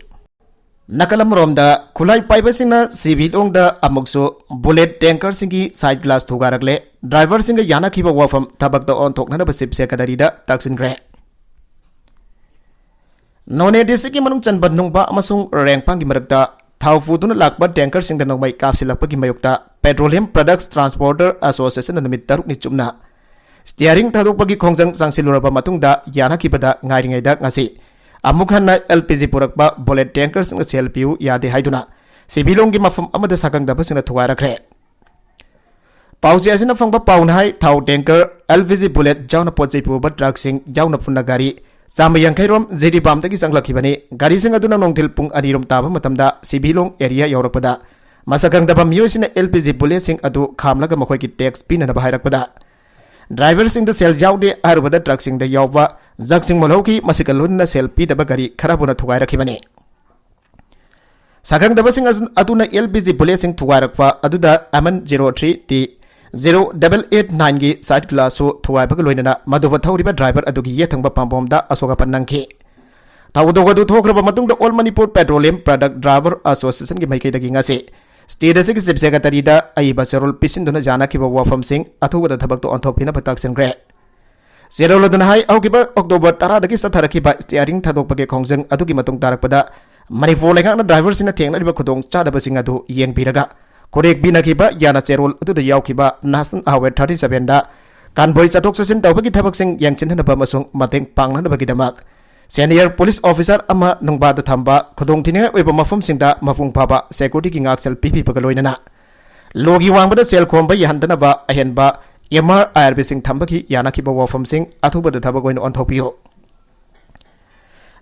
ꯅꯥꯀꯜ ꯑꯃꯔꯣꯝꯗ ꯈꯨꯠꯂꯥꯏ ꯄꯥꯏꯕꯁꯤꯡꯅ ꯁꯤꯕꯤꯂꯣꯡꯗ ꯑꯃꯨꯛꯁꯨ ꯕꯨꯂꯦꯠ ꯇꯦꯡꯀꯔꯁꯤꯡꯒꯤ ꯁꯥꯏꯠ ꯒ꯭ꯂꯥꯁ ꯊꯨꯒꯥꯏꯔꯛꯂꯦ꯫ ꯗ꯭ꯔꯥꯏꯚꯔꯁꯤꯡꯒ ꯌꯥꯅꯈꯤꯕ ꯋꯥꯐꯝ ꯊꯕꯛꯇ ꯑꯣꯟꯊꯣꯛꯅꯅꯕ ꯆꯤꯞ ꯁꯦꯀ꯭ꯔꯦꯇꯔꯤꯗ ꯇꯛꯁꯤꯟꯈ꯭ꯔꯦ꯫ ꯅꯣꯅꯦ ꯗꯤꯁꯇ꯭ꯔꯤꯛꯀꯤ ꯃꯅꯨꯡ ꯆꯟꯕ ꯅꯨꯡꯕ ꯑꯃꯁꯨꯡ ꯔꯦꯡꯄꯥꯡꯒꯤ ꯃꯔꯛꯇ ꯊꯥꯎ ꯄꯨꯗꯨꯅ ꯂꯥꯛꯄ ꯇꯦꯡꯀꯔꯁꯤꯡꯗ ꯅꯣꯡꯃꯩ ꯀꯥꯞꯁꯤꯜꯂꯛꯄꯒꯤ ꯃꯥꯌꯣꯛꯇ ꯄꯦꯇ꯭ꯔꯣꯂꯤꯌꯝ ꯄ꯭ꯔꯗꯛꯁ ꯇ꯭ꯔꯥꯟꯁꯄꯣꯔꯇꯔ ꯑꯦꯁꯣꯁꯤꯌꯦꯁꯟꯅ ꯅꯨꯃꯤꯠ ꯇꯔꯨꯛꯅꯤ ꯆꯨꯞꯅ ꯁ꯭ꯇꯤꯌꯥꯔꯤꯡ ꯊꯥꯗꯣꯛꯄꯒꯤ ꯈꯣꯡꯖꯪ ꯆꯪꯁꯤꯜꯂꯨꯔꯕ ꯃꯇꯨꯡꯗ ꯌꯥꯅꯈꯤꯕꯗ ꯉꯥꯏꯔꯤꯉꯩꯗ ꯉꯁꯤ ꯑꯃꯨꯛ ꯍꯟꯅ ꯑꯦꯜ ꯄꯤ ꯖꯤ ꯄꯨꯔꯛꯄ ꯕꯨꯂꯦꯠ ꯇꯦꯡꯀꯔꯁꯤꯡꯅ ꯁꯦꯜ ꯄꯤꯌꯨ ꯌꯥꯗꯦ ꯍꯥꯏꯗꯨꯅ ꯁꯤꯕꯤꯂꯣꯡꯒꯤ ꯃꯐꯝ ꯑꯃꯗ ꯁꯛꯈꯪꯗꯕꯁꯤꯡꯅ ꯊꯨꯒꯥꯏꯔꯛꯈ꯭ꯔꯦ꯫ ꯄꯥꯎꯆꯦ ꯑꯁꯤꯅ ꯐꯪꯕ ꯄꯥꯎꯅ ꯍꯥꯏ, ꯊꯥꯎ tanker, L P G bullet ꯌꯥꯎꯅ ꯄꯣꯠ ꯆꯩ ꯄꯨꯕ ꯇ꯭ꯔꯛꯁꯤꯡ ꯌꯥꯎꯅ ꯄꯨꯟꯅ ꯒꯥꯔꯤ ꯆꯥꯝꯃ ꯌꯥꯡꯈꯩ ꯔꯣꯝ ꯖꯤꯔꯤꯕꯥꯝꯗꯒꯤ ꯆꯪꯂꯛꯈꯤꯕꯅꯤ꯫ ꯒꯥꯔꯤꯁꯤꯡ ꯑꯗꯨꯅ ꯅꯨꯡꯊꯤꯜ ꯄꯨꯡ ꯑꯅꯤ ꯔꯣꯝ ꯇꯥꯕ ꯃꯇꯝꯗ ꯁꯤꯕꯤꯂꯣꯡ ꯑꯦꯔꯤꯌꯥ ꯌꯧꯔꯛꯄꯗ ꯃꯁꯛ ꯈꯪꯗꯕ ꯃꯤꯑꯣꯏꯁꯤꯡꯅ ꯑꯦꯜ ꯄꯤ ꯖꯤ ꯕꯨꯂꯦꯠꯁꯤꯡ ꯑꯗꯨ ꯈꯥꯝꯂꯒ ꯃꯈꯣꯏꯒꯤ ꯇꯦꯛꯁ ꯄꯤꯅꯅꯕ ꯍꯥꯏꯔꯛꯄꯗ ꯗ꯭ꯔꯥꯏꯚꯔꯁꯤꯡꯗ ꯁꯦꯜ ꯌꯥꯎꯗꯦ ꯍꯥꯏꯔꯨꯕꯗ ꯇ꯭ꯔꯛꯁꯤꯡꯗ ꯌꯥꯎꯕ ꯖꯛꯁꯤꯡ ꯃꯨꯜꯍꯧꯈꯤ꯫ ꯃꯁꯤꯒ ꯂꯣꯏꯅꯅ ꯁꯦꯜ ꯄꯤꯗꯕ ꯒꯥꯔꯤ ꯈꯔꯕꯨꯅ ꯊꯨꯒꯥꯏꯔꯛꯈꯤꯕꯅꯤ꯫ ꯁꯛꯈꯪꯗꯕꯁꯤꯡ ꯑꯁꯨ-, ꯑꯗꯨꯅ ꯑꯦꯜ ꯄꯤ ꯖꯤ ꯕꯨꯂꯦꯠꯁꯤꯡ ꯊꯨꯒꯥꯏꯔꯛꯄ ꯑꯗꯨꯗ M N zero three T zero double eight ꯅꯥꯏꯟꯒꯤ ꯁꯥꯏꯠ ꯒ꯭ꯂꯥꯁꯁꯨ ꯊꯨꯒꯥꯏꯕꯒ ꯂꯣꯏꯅꯅ ꯃꯗꯨꯕꯨ ꯊꯧꯔꯤꯕ ꯗ꯭ꯔꯥꯏꯚꯔ ꯑꯗꯨꯒꯤ ꯌꯦꯠ ꯊꯪꯕ ꯄꯥꯝꯕꯣꯝꯗ ꯑꯁꯣꯛ ꯑꯄꯟ ꯅꯪꯈꯤ꯫ ꯊꯧꯗꯣꯛ ꯑꯗꯨ ꯊꯣꯛꯈ꯭ꯔꯕ ꯃꯇꯨꯡꯗ All Manipur Petroleum Product Driver Associationꯒꯤ ꯃꯥꯏꯀꯩꯗꯒꯤ ꯉꯁꯤ state ꯑꯁꯤꯒꯤ Chief Secretaryꯗ ꯑꯏꯕ ꯆꯦꯔꯣꯜ ꯄꯤꯁꯤꯟꯗꯨꯅ ꯌꯥꯅꯈꯤꯕ ꯋꯥꯐꯝꯁꯤꯡ ꯑꯊꯨꯕꯗ ꯊꯕꯛꯇ ꯑꯣꯟꯊꯣꯛꯄꯤꯅꯕ ꯇꯥꯛꯁꯤꯟꯈ꯭ꯔꯦ꯫ ꯆꯦꯔꯣꯜ ꯑꯗꯨꯅ ꯍꯥꯏ, ꯍꯧꯈꯤꯕ October ꯇꯔꯥꯗꯒꯤ ꯆꯠꯊꯔꯛꯈꯤꯕ steering ꯊꯥꯗꯣꯛꯄꯒꯤ ꯈꯣꯡꯖꯪ ꯑꯗꯨꯒꯤ ꯃꯇꯨꯡ ꯇꯥꯔꯛꯄꯗ ꯃꯅꯤꯄꯨꯔ ꯂꯩꯉꯥꯛꯅ driverꯁꯤꯡꯅ ꯊꯦꯡꯅꯔꯤꯕ ꯈꯨꯗꯣꯡꯆꯥꯗꯕꯁꯤꯡ ꯑꯗꯨ ꯌꯦꯡꯕꯤꯔꯒ ꯈꯨꯔꯦꯛ ꯄꯤꯅꯈꯤꯕ ꯌꯥꯅ ꯆꯦꯔꯣꯜ ꯑꯗꯨꯗ ꯌꯥꯎꯈꯤꯕ National Highway thirty sevenꯗ convoy ꯆꯠꯊꯣꯛ ꯆꯠꯁꯤꯟ ꯇꯧꯕꯒꯤ ꯊꯕꯛꯁꯤꯡ ꯌꯦꯡꯁꯤꯟꯅꯅꯕ ꯑꯃꯁꯨꯡ ꯃꯇꯦꯡ ꯄꯥꯡꯅꯅꯕꯒꯤꯗꯃꯛ senior police officer ꯑꯃ ꯅꯨꯡꯕꯥꯗ ꯊꯝꯕ, ꯈꯨꯗꯣꯡꯊꯤꯅꯤꯡꯉꯥꯏ ꯑꯣꯏꯕ ꯃꯐꯝꯁꯤꯡꯗ ꯃꯄꯨꯡ ꯐꯥꯕ securityꯒꯤ ꯉꯥꯛꯁꯦꯜ ꯄꯤꯕꯤꯕꯒ ꯂꯣꯏꯅꯅ ꯂꯣꯒꯤ ꯋꯥꯡꯃꯗ ꯁꯦꯜ ꯈꯣꯝꯕ ꯌꯥꯍꯟꯗꯅꯕ ꯑꯍꯦꯟꯕ M R I R Bꯁꯤꯡ ꯊꯝꯕꯒꯤ ꯌꯥꯅꯈꯤꯕ ꯋꯥꯐꯝꯁꯤꯡ ꯑꯊꯨꯕꯗ ꯊꯕꯛ ꯑꯣꯏꯅ ꯑꯣꯟꯊꯣꯛꯄꯤꯌꯨ꯫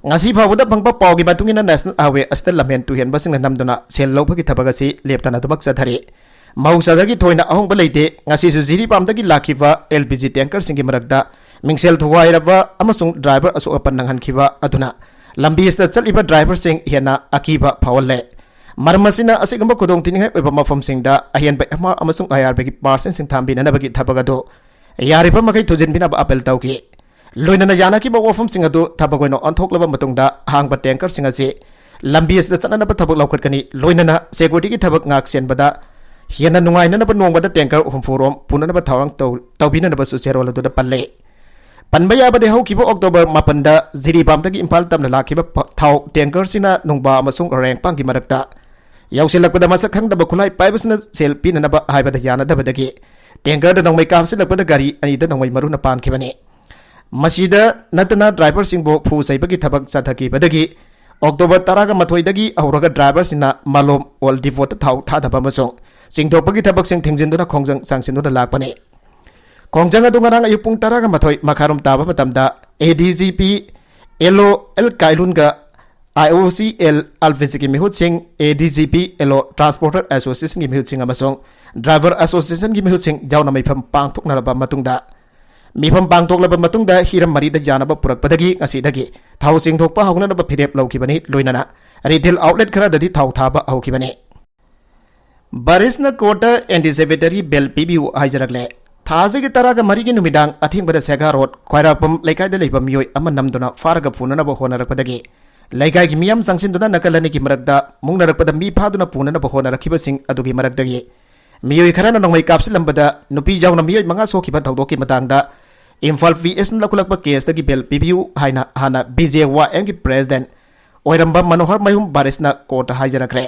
ꯉꯁꯤ ꯐꯥꯎꯕꯗ ꯐꯪꯕ ꯄꯥꯎꯒꯤ ꯃꯇꯨꯡ ꯏꯟꯅ, National Highway ꯑꯁꯤꯗ ꯂꯝꯍꯦꯟ ꯇꯨꯍꯦꯟꯕꯁꯤꯡꯅ ꯅꯝꯗꯨꯅ ꯁꯦꯜ ꯂꯧꯕꯒꯤ ꯊꯕꯛ ꯑꯁꯤ ꯂꯦꯞꯇꯅ ꯑꯗꯨꯃꯛ ꯆꯠꯊꯔꯤ꯫ ꯃꯍꯧꯁꯥꯗꯒꯤ ꯊꯣꯏꯅ ꯑꯍꯣꯡꯕ ꯂꯩꯇꯦ꯫ ꯉꯁꯤꯁꯨ ꯖꯤꯔꯤꯕꯥꯝꯗꯒꯤ ꯂꯥꯛꯈꯤꯕ L P G tankerꯁꯤꯡꯒꯤ ꯃꯔꯛꯇ ꯃꯤꯡꯁꯦꯜ ꯊꯨꯒꯥꯏꯔꯕ ꯑꯃꯁꯨꯡ driver ꯑꯁꯣꯛ ꯑꯄꯟ ꯅꯪꯍꯟꯈꯤꯕ ꯑꯗꯨꯅ ꯂꯝꯕꯤ ꯑꯁꯤꯗ ꯆꯠꯂꯤꯕ driverꯁꯤꯡ ꯍꯦꯟꯅ ꯑꯀꯤꯕ ꯐꯥꯎꯍꯜꯂꯦ꯫ ꯃꯔꯝ ꯑꯁꯤꯅ, ꯑꯁꯤꯒꯨꯝꯕ ꯈꯨꯗꯣꯡꯊꯤꯅꯤꯡꯉꯥꯏ ꯑꯣꯏꯕ ꯃꯐꯝꯁꯤꯡꯗ ꯑꯍꯦꯟꯕ M R ꯑꯃꯁꯨꯡ I R Bꯒꯤ personꯁꯤꯡ ꯊꯝꯕꯤꯅꯅꯕꯒꯤ ꯊꯕꯛ ꯑꯗꯨ ꯌꯥꯔꯤꯕ ꯃꯈꯩ ꯊꯨꯖꯤꯟꯕꯤꯅꯕ appeal ꯇꯧꯈꯤ꯫ ꯂꯣꯏꯅꯅ ꯌꯥꯅꯈꯤꯕ ꯋꯥꯐꯝꯁꯤꯡ ꯑꯗꯨ ꯊꯕꯛ ꯑꯣꯏꯅ ꯑꯣꯟꯊꯣꯛꯂꯕ ꯃꯇꯨꯡꯗ, ꯑꯍꯥꯡꯕ tankerꯁꯤꯡ ꯑꯁꯤ ꯂꯝꯕꯤ ꯑꯁꯤꯗ ꯆꯠꯅꯅꯕ ꯊꯕꯛ ꯂꯧꯈꯠꯀꯅꯤ꯫ ꯂꯣꯏꯅꯅ securityꯒꯤ ꯊꯕꯛ ꯉꯥꯛ ꯁꯦꯟꯕꯗ ꯍꯦꯟꯅ ꯅꯨꯡꯉꯥꯏꯅꯅꯕ ꯅꯣꯡꯃꯗ tanker ꯍꯨꯝꯐꯨ ꯔꯣꯝ ꯄꯨꯅꯅꯕ ꯊꯧꯔꯥꯡ ꯇꯧ-, ꯇꯧꯕꯤꯅꯅꯕꯁꯨ ꯆꯦꯔꯣꯜ ꯑꯗꯨꯗ ꯄꯜꯂꯦ꯫ ꯄꯟꯕ ꯌꯥꯕꯗꯤ, ꯍꯧꯈꯤꯕ October ꯃꯥꯄꯟꯗ ꯖꯤꯔꯤꯕꯥꯝꯗꯒꯤ ꯏꯝꯐꯥꯜ ꯇꯝꯅ ꯂꯥꯛꯈꯤꯕ ꯄ-, ꯊꯥꯎ tankerꯁꯤꯅ ꯅꯨꯡꯕꯥ ꯑꯃꯁꯨꯡ ꯔꯦꯡꯄꯥꯡꯒꯤ ꯃꯔꯛꯇ ꯌꯧꯁꯤꯜꯂꯛꯄꯗ, ꯃꯁꯛ ꯈꯪꯗꯕ ꯈꯨꯠꯂꯥꯏ ꯄꯥꯏꯕꯁꯤꯅ ꯁꯦꯜ ꯄꯤꯅꯅꯕ ꯍꯥꯏꯕꯗ ꯌꯥꯅꯗꯕꯗꯒꯤ tankerꯗ ꯅꯣꯡꯃꯩ ꯀꯥꯞꯁꯤꯜꯂꯛꯄꯗ ꯒꯥꯔꯤ ꯑꯅꯤꯗ ꯅꯣꯡꯃꯩ ꯃꯔꯨꯅ ꯄꯥꯟꯈꯤꯕꯅꯤ꯫ ꯃꯁꯤꯗ ꯅꯠꯇꯅ driverꯁꯤꯡꯕꯨ ꯐꯨ ꯆꯩꯕꯒꯤ ꯊꯕꯛ ꯆꯠꯊꯈꯤꯕꯗꯒꯤ October ꯇꯔꯥꯒ ꯃꯥꯊꯣꯏꯗꯒꯤ ꯍꯧꯔꯒ driverꯁꯤꯡꯅ ꯃꯥꯂꯣꯝ oil depotꯇ ꯊꯥꯎ ꯊꯥꯗꯕ ꯑꯃꯁꯨꯡ ꯆꯤꯡꯊꯣꯛꯄꯒꯤ ꯊꯕꯛꯁꯤꯡ ꯊꯤꯡꯖꯤꯟꯗꯨꯅ ꯈꯣꯡꯖꯪ ꯆꯪꯁꯤꯟꯗꯨꯅ ꯂꯥꯛꯄꯅꯤ꯫ ꯈꯣꯡꯖꯪ ꯑꯗꯨ ꯉꯔꯥꯡ ꯑꯌꯨꯛ ꯄꯨꯡ ꯇꯔꯥꯒ ꯃꯥꯊꯣꯏ ꯃꯈꯥꯏꯔꯣꯝ ꯇꯥꯕ ꯃꯇꯝꯗ A D G P L O L ꯀꯥꯏꯂꯨꯟꯒ I O C L L P Gꯒꯤ ꯃꯤꯍꯨꯠꯁꯤꯡ, A D G P L O Transporter Associationꯒꯤ ꯃꯤꯍꯨꯠꯁꯤꯡ ꯑꯃꯁꯨꯡ Driver Associationꯒꯤ ꯃꯤꯍꯨꯠꯁꯤꯡ ꯌꯥꯎꯅ ꯃꯤꯐꯝ ꯄꯥꯡꯊꯣꯛꯅꯔꯕ ꯃꯇꯨꯡꯗ, ꯃꯤꯐꯝ ꯄꯥꯡꯊꯣꯛꯂꯕ ꯃꯇꯨꯡꯗ ꯍꯤꯔꯝ ꯃꯔꯤꯗ ꯌꯥꯅꯕ ꯄꯨꯔꯛꯄꯗꯒꯤ ꯉꯁꯤꯗꯒꯤ ꯊꯥꯎ ꯆꯤꯡꯊꯣꯛꯄ ꯍꯧꯅꯅꯕ ꯐꯤꯔꯦꯞ ꯂꯧꯈꯤꯕꯅꯤ꯫ ꯂꯣꯏꯅꯅ retail outlet ꯈꯔꯗꯗꯤ ꯊꯥꯎ ꯊꯥꯕ ꯍꯧꯈꯤꯕꯅꯤ꯫ ꯕꯔꯤꯁꯅ courtꯇ anticipatory bail ꯄꯤꯕꯤꯌꯨ ꯍꯥꯏꯖꯔꯛꯂꯦ꯫ ꯑꯁꯤꯒꯤ ꯇꯔꯥꯒ ꯃꯔꯤꯒꯤ ꯅꯨꯃꯤꯗꯥꯡ ꯑꯊꯦꯡꯕꯗ ꯁꯦꯒꯥ ꯔꯣꯗ ꯈ꯭ꯋꯥꯏꯔꯥꯛꯄꯝ ꯂꯩꯀꯥꯏꯗ ꯂꯩꯕ ꯃꯤꯑꯣꯏ ꯑꯃ ꯅꯝꯗꯨꯅ ꯐꯥꯔꯒ ꯄꯨꯅꯅꯕ ꯍꯣꯠꯅꯔꯛꯄꯗꯒꯤ ꯂꯩꯀꯥꯏꯒꯤ ꯃꯤꯌꯥꯝ ꯆꯪꯁꯤꯟꯗꯨꯅ ꯅꯥꯀꯜ ꯑꯅꯤꯒꯤ ꯃꯔꯛꯇ ꯃꯨꯛꯅꯔꯛꯄꯗ ꯃꯤ ꯐꯥꯗꯨꯅ ꯄꯨꯅꯅꯕ ꯍꯣꯠꯅꯔꯛꯈꯤꯕꯁꯤꯡ ꯑꯗꯨꯒꯤ ꯃꯔꯛꯇꯒꯤ ꯃꯤꯑꯣꯏ ꯈꯔꯅ ꯅꯣꯡꯃꯩ ꯀꯥꯞꯁꯤꯜꯂꯝꯕꯗ ꯅꯨꯄꯤ ꯌꯥꯎꯅ ꯃꯤꯑꯣꯏ ꯃꯉꯥ ꯁꯣꯛꯈꯤꯕ ꯊꯧꯗꯣꯛꯀꯤ ꯃꯇꯥꯡꯗ ꯏꯝꯐꯥꯜ ꯄꯤ ꯑꯦꯁꯅ ꯂꯧꯈꯠꯂꯛꯄ ꯀꯦꯁꯇꯒꯤ ꯕꯦꯜ ꯄꯤꯕꯤꯌꯨ ꯍꯥꯏꯅ ꯍꯥꯟꯅ ꯕꯤ ꯖꯦ ꯋꯥꯏ ꯑꯦꯝꯒꯤ ꯄ꯭ꯔꯦꯁꯤꯗꯦꯟꯠ ꯑꯣꯏꯔꯝꯕ ꯃꯅꯣꯍꯔ ꯃꯌꯨꯝ ꯕꯥꯔꯤꯁꯅ ꯀꯣꯔꯠꯇ ꯍꯥꯏꯖꯔꯛꯈ꯭ꯔꯦ꯫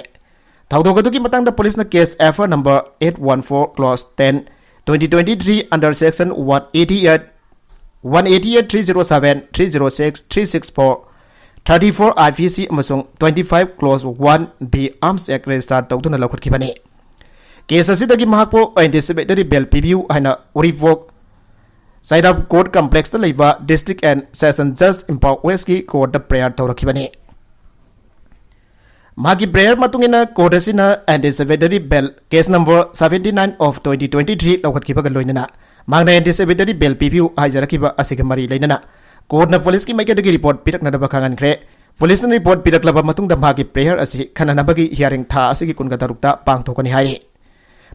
ꯊꯧꯗꯣꯛ ꯑꯗꯨꯒꯤ ꯃꯇꯥꯡꯗ ꯄꯨꯂꯤꯁꯅ case F I R number eight one four clause ten, twenty twenty three under section one eighty eight, one eighty eight, three zero seven, three zero six, three six four, thirty four I P C ꯑꯃꯁꯨꯡ twenty five clause one B arms act register ꯇꯧꯗꯨꯅ ꯂꯧꯈꯠꯈꯤꯕꯅꯤ꯫ Case ꯑꯁꯤꯗꯒꯤ ꯃꯍꯥꯛꯄꯨ ꯑꯦꯟꯇꯤꯁꯤꯄꯦꯇꯔꯤ ꯕꯦꯜ ꯄꯤꯕꯤꯌꯨ ꯍꯥꯏꯅ ꯎꯔꯤꯄꯣꯛ ꯆꯩꯔꯥꯞ court ꯀꯝꯄ꯭ꯂꯦꯛꯁꯇ ꯂꯩꯕ district and session ꯖꯖ Imphal ꯋꯦꯁꯀꯤ ꯀꯣꯔꯠꯇ prayer ꯇꯧꯔꯛꯈꯤꯕꯅꯤ꯫ ꯃꯍꯥꯛꯀꯤ prayer ꯃꯇꯨꯡ ꯏꯟꯅ ꯀꯣꯔꯠ ꯑꯁꯤꯅ anticipatory bail case number seventy nine of twenty twenty three ꯂꯧꯈꯠꯈꯤꯕꯒ ꯂꯣꯏꯅꯅ ꯃꯍꯥꯛꯅ ꯑꯦꯟꯇꯤꯁꯤꯄꯦꯇꯔꯤ ꯕꯦꯜ ꯄꯤꯕꯤꯌꯨ ꯍꯥꯏꯖꯔꯛꯈꯤꯕ ꯑꯁꯤꯒ ꯃꯔꯤ ꯂꯩꯅꯅ ꯀꯣꯔꯠꯅ ꯄꯨꯂꯤꯁꯀꯤ ꯃꯥꯏꯀꯩꯗꯒꯤ ꯔꯤꯄꯣꯔꯠ ꯄꯤꯔꯛꯅꯕ ꯈꯪꯍꯟꯈ꯭ꯔꯦ꯫ ꯄꯨꯂꯤꯁꯅ ꯔꯤꯄꯣꯔꯠ ꯄꯤꯔꯛꯂꯕ ꯃꯇꯨꯡꯗ ꯃꯍꯥꯛꯀꯤ ꯄ꯭ꯔꯦꯌꯔ ꯑꯁꯤ ꯈꯟꯅꯅꯕꯒꯤ ꯍꯤꯌꯥꯔꯤꯡ ꯊꯥ ꯑꯁꯤꯒꯤ ꯀꯨꯟꯒ ꯇꯔꯨꯛꯇ ꯄꯥꯡꯊꯣꯛꯀꯅꯤ ꯍꯥꯏꯔꯤ꯫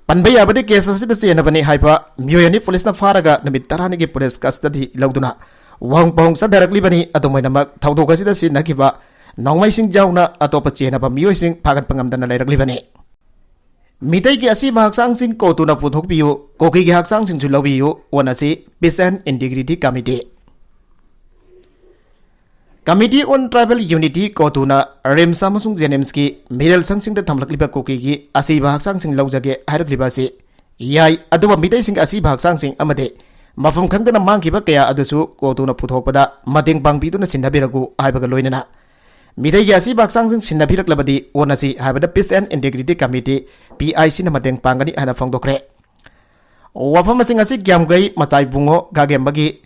ꯄꯟꯕ ꯌꯥꯕꯗꯤ ꯀꯦꯁ ꯑꯁꯤꯗ ꯆꯦꯟꯅꯕꯅꯤ ꯍꯥꯏꯕ ꯃꯤꯑꯣꯏ ꯑꯅꯤ ꯄꯨꯂꯤꯁꯅ ꯐꯥꯔꯒ ꯅꯨꯃꯤꯠ ꯇꯔꯥꯅꯤꯒꯤ ꯄꯨꯂꯤꯁ ꯀꯁꯇꯗꯤ ꯂꯧꯗꯨꯅ ꯋꯥꯍꯪ ꯄꯥꯎꯍꯪ ꯆꯠꯊꯔꯛꯂꯤꯕꯅꯤ꯫ ꯑꯗꯨꯝ ꯑꯣꯏꯅꯃꯛ ꯊꯧꯗꯣꯛ ꯑꯁꯤꯗ ꯁꯤꯖꯤꯟꯅꯈꯤꯕ ꯅꯣꯡꯃꯩꯁꯤꯡ ꯌꯥꯎꯅ ꯑꯇꯣꯞꯄ ꯆꯦꯟꯅꯕ ꯃꯤꯑꯣꯏꯁꯤꯡ ꯐꯥꯒꯠꯄ ꯉꯝꯗꯅ ꯂꯩꯔꯛꯂꯤꯕꯅꯤ꯫ ꯃꯤꯇꯩꯒꯤ ꯑꯁꯤꯕ ꯍꯛꯆꯥꯡꯁꯤꯡ ꯀꯣꯇꯨꯅ ꯄꯨꯊꯣꯛꯄꯤꯌꯨ, ꯀꯨꯀꯤꯒꯤ ꯍꯛꯆꯥꯡꯁꯤꯡꯁꯨ ꯂꯧꯕꯤꯌꯨ, ꯑꯣꯟꯅꯁꯤ, Peace and Integrity Committee꯫ Committee on Tribal Unity ꯀꯣꯇꯨꯅ RIMS ꯑꯃꯁꯨꯡ ꯖꯦꯅꯤꯝꯁꯀꯤ ꯃꯤꯔꯦꯜ ꯁꯪꯁꯤꯡꯗ ꯊꯝꯂꯛꯂꯤꯕ ꯀꯨꯀꯤꯒꯤ ꯑꯁꯤꯕ ꯍꯛꯆꯥꯡꯁꯤꯡ ꯂꯧꯖꯒꯦ ꯍꯥꯏꯔꯛꯂꯤꯕ ꯑꯁꯤ ꯌꯥꯏ, ꯑꯗꯨꯕꯨ ꯃꯤꯇꯩꯁꯤꯡ ꯑꯁꯤꯕ ꯍꯛꯆꯥꯡꯁꯤꯡ ꯑꯃꯗꯤ ꯃꯐꯝ ꯈꯪꯗꯅ ꯃꯥꯡꯈꯤꯕ ꯀꯌꯥ ꯑꯗꯨꯁꯨ ꯀꯣꯇꯨꯅ ꯄꯨꯊꯣꯛꯄꯗ ꯃꯇꯦꯡ ꯄꯥꯡꯕꯤꯗꯨꯅ ꯁꯤꯟꯅꯕꯤꯔꯛꯎ ꯍꯥꯏꯕꯒ ꯂꯣꯏꯅꯅ ꯃꯤꯇꯩꯒꯤ ꯑꯁꯤꯕ ꯍꯛꯆꯥꯡꯁꯤꯡ ꯁꯤꯟꯅꯕꯤꯔꯛꯂꯕꯗꯤ ꯑꯣꯟꯅꯁꯤ ꯍꯥꯏꯕꯗ Peace and Integrity Committee, P I C ꯅ ꯃꯇꯦꯡ ꯄꯥꯡꯒꯅꯤ ꯍꯥꯏꯅ ꯐꯣꯡꯗꯣꯛꯈ꯭ꯔꯦ꯫ ꯋꯥꯐꯝꯁꯤꯡ ꯑꯁꯤ ꯀ꯭ꯌꯥꯝꯒꯩ ꯃꯆꯥ ꯏꯕꯨꯡꯉꯣ ꯈꯥꯒꯦꯝꯕꯒꯤ,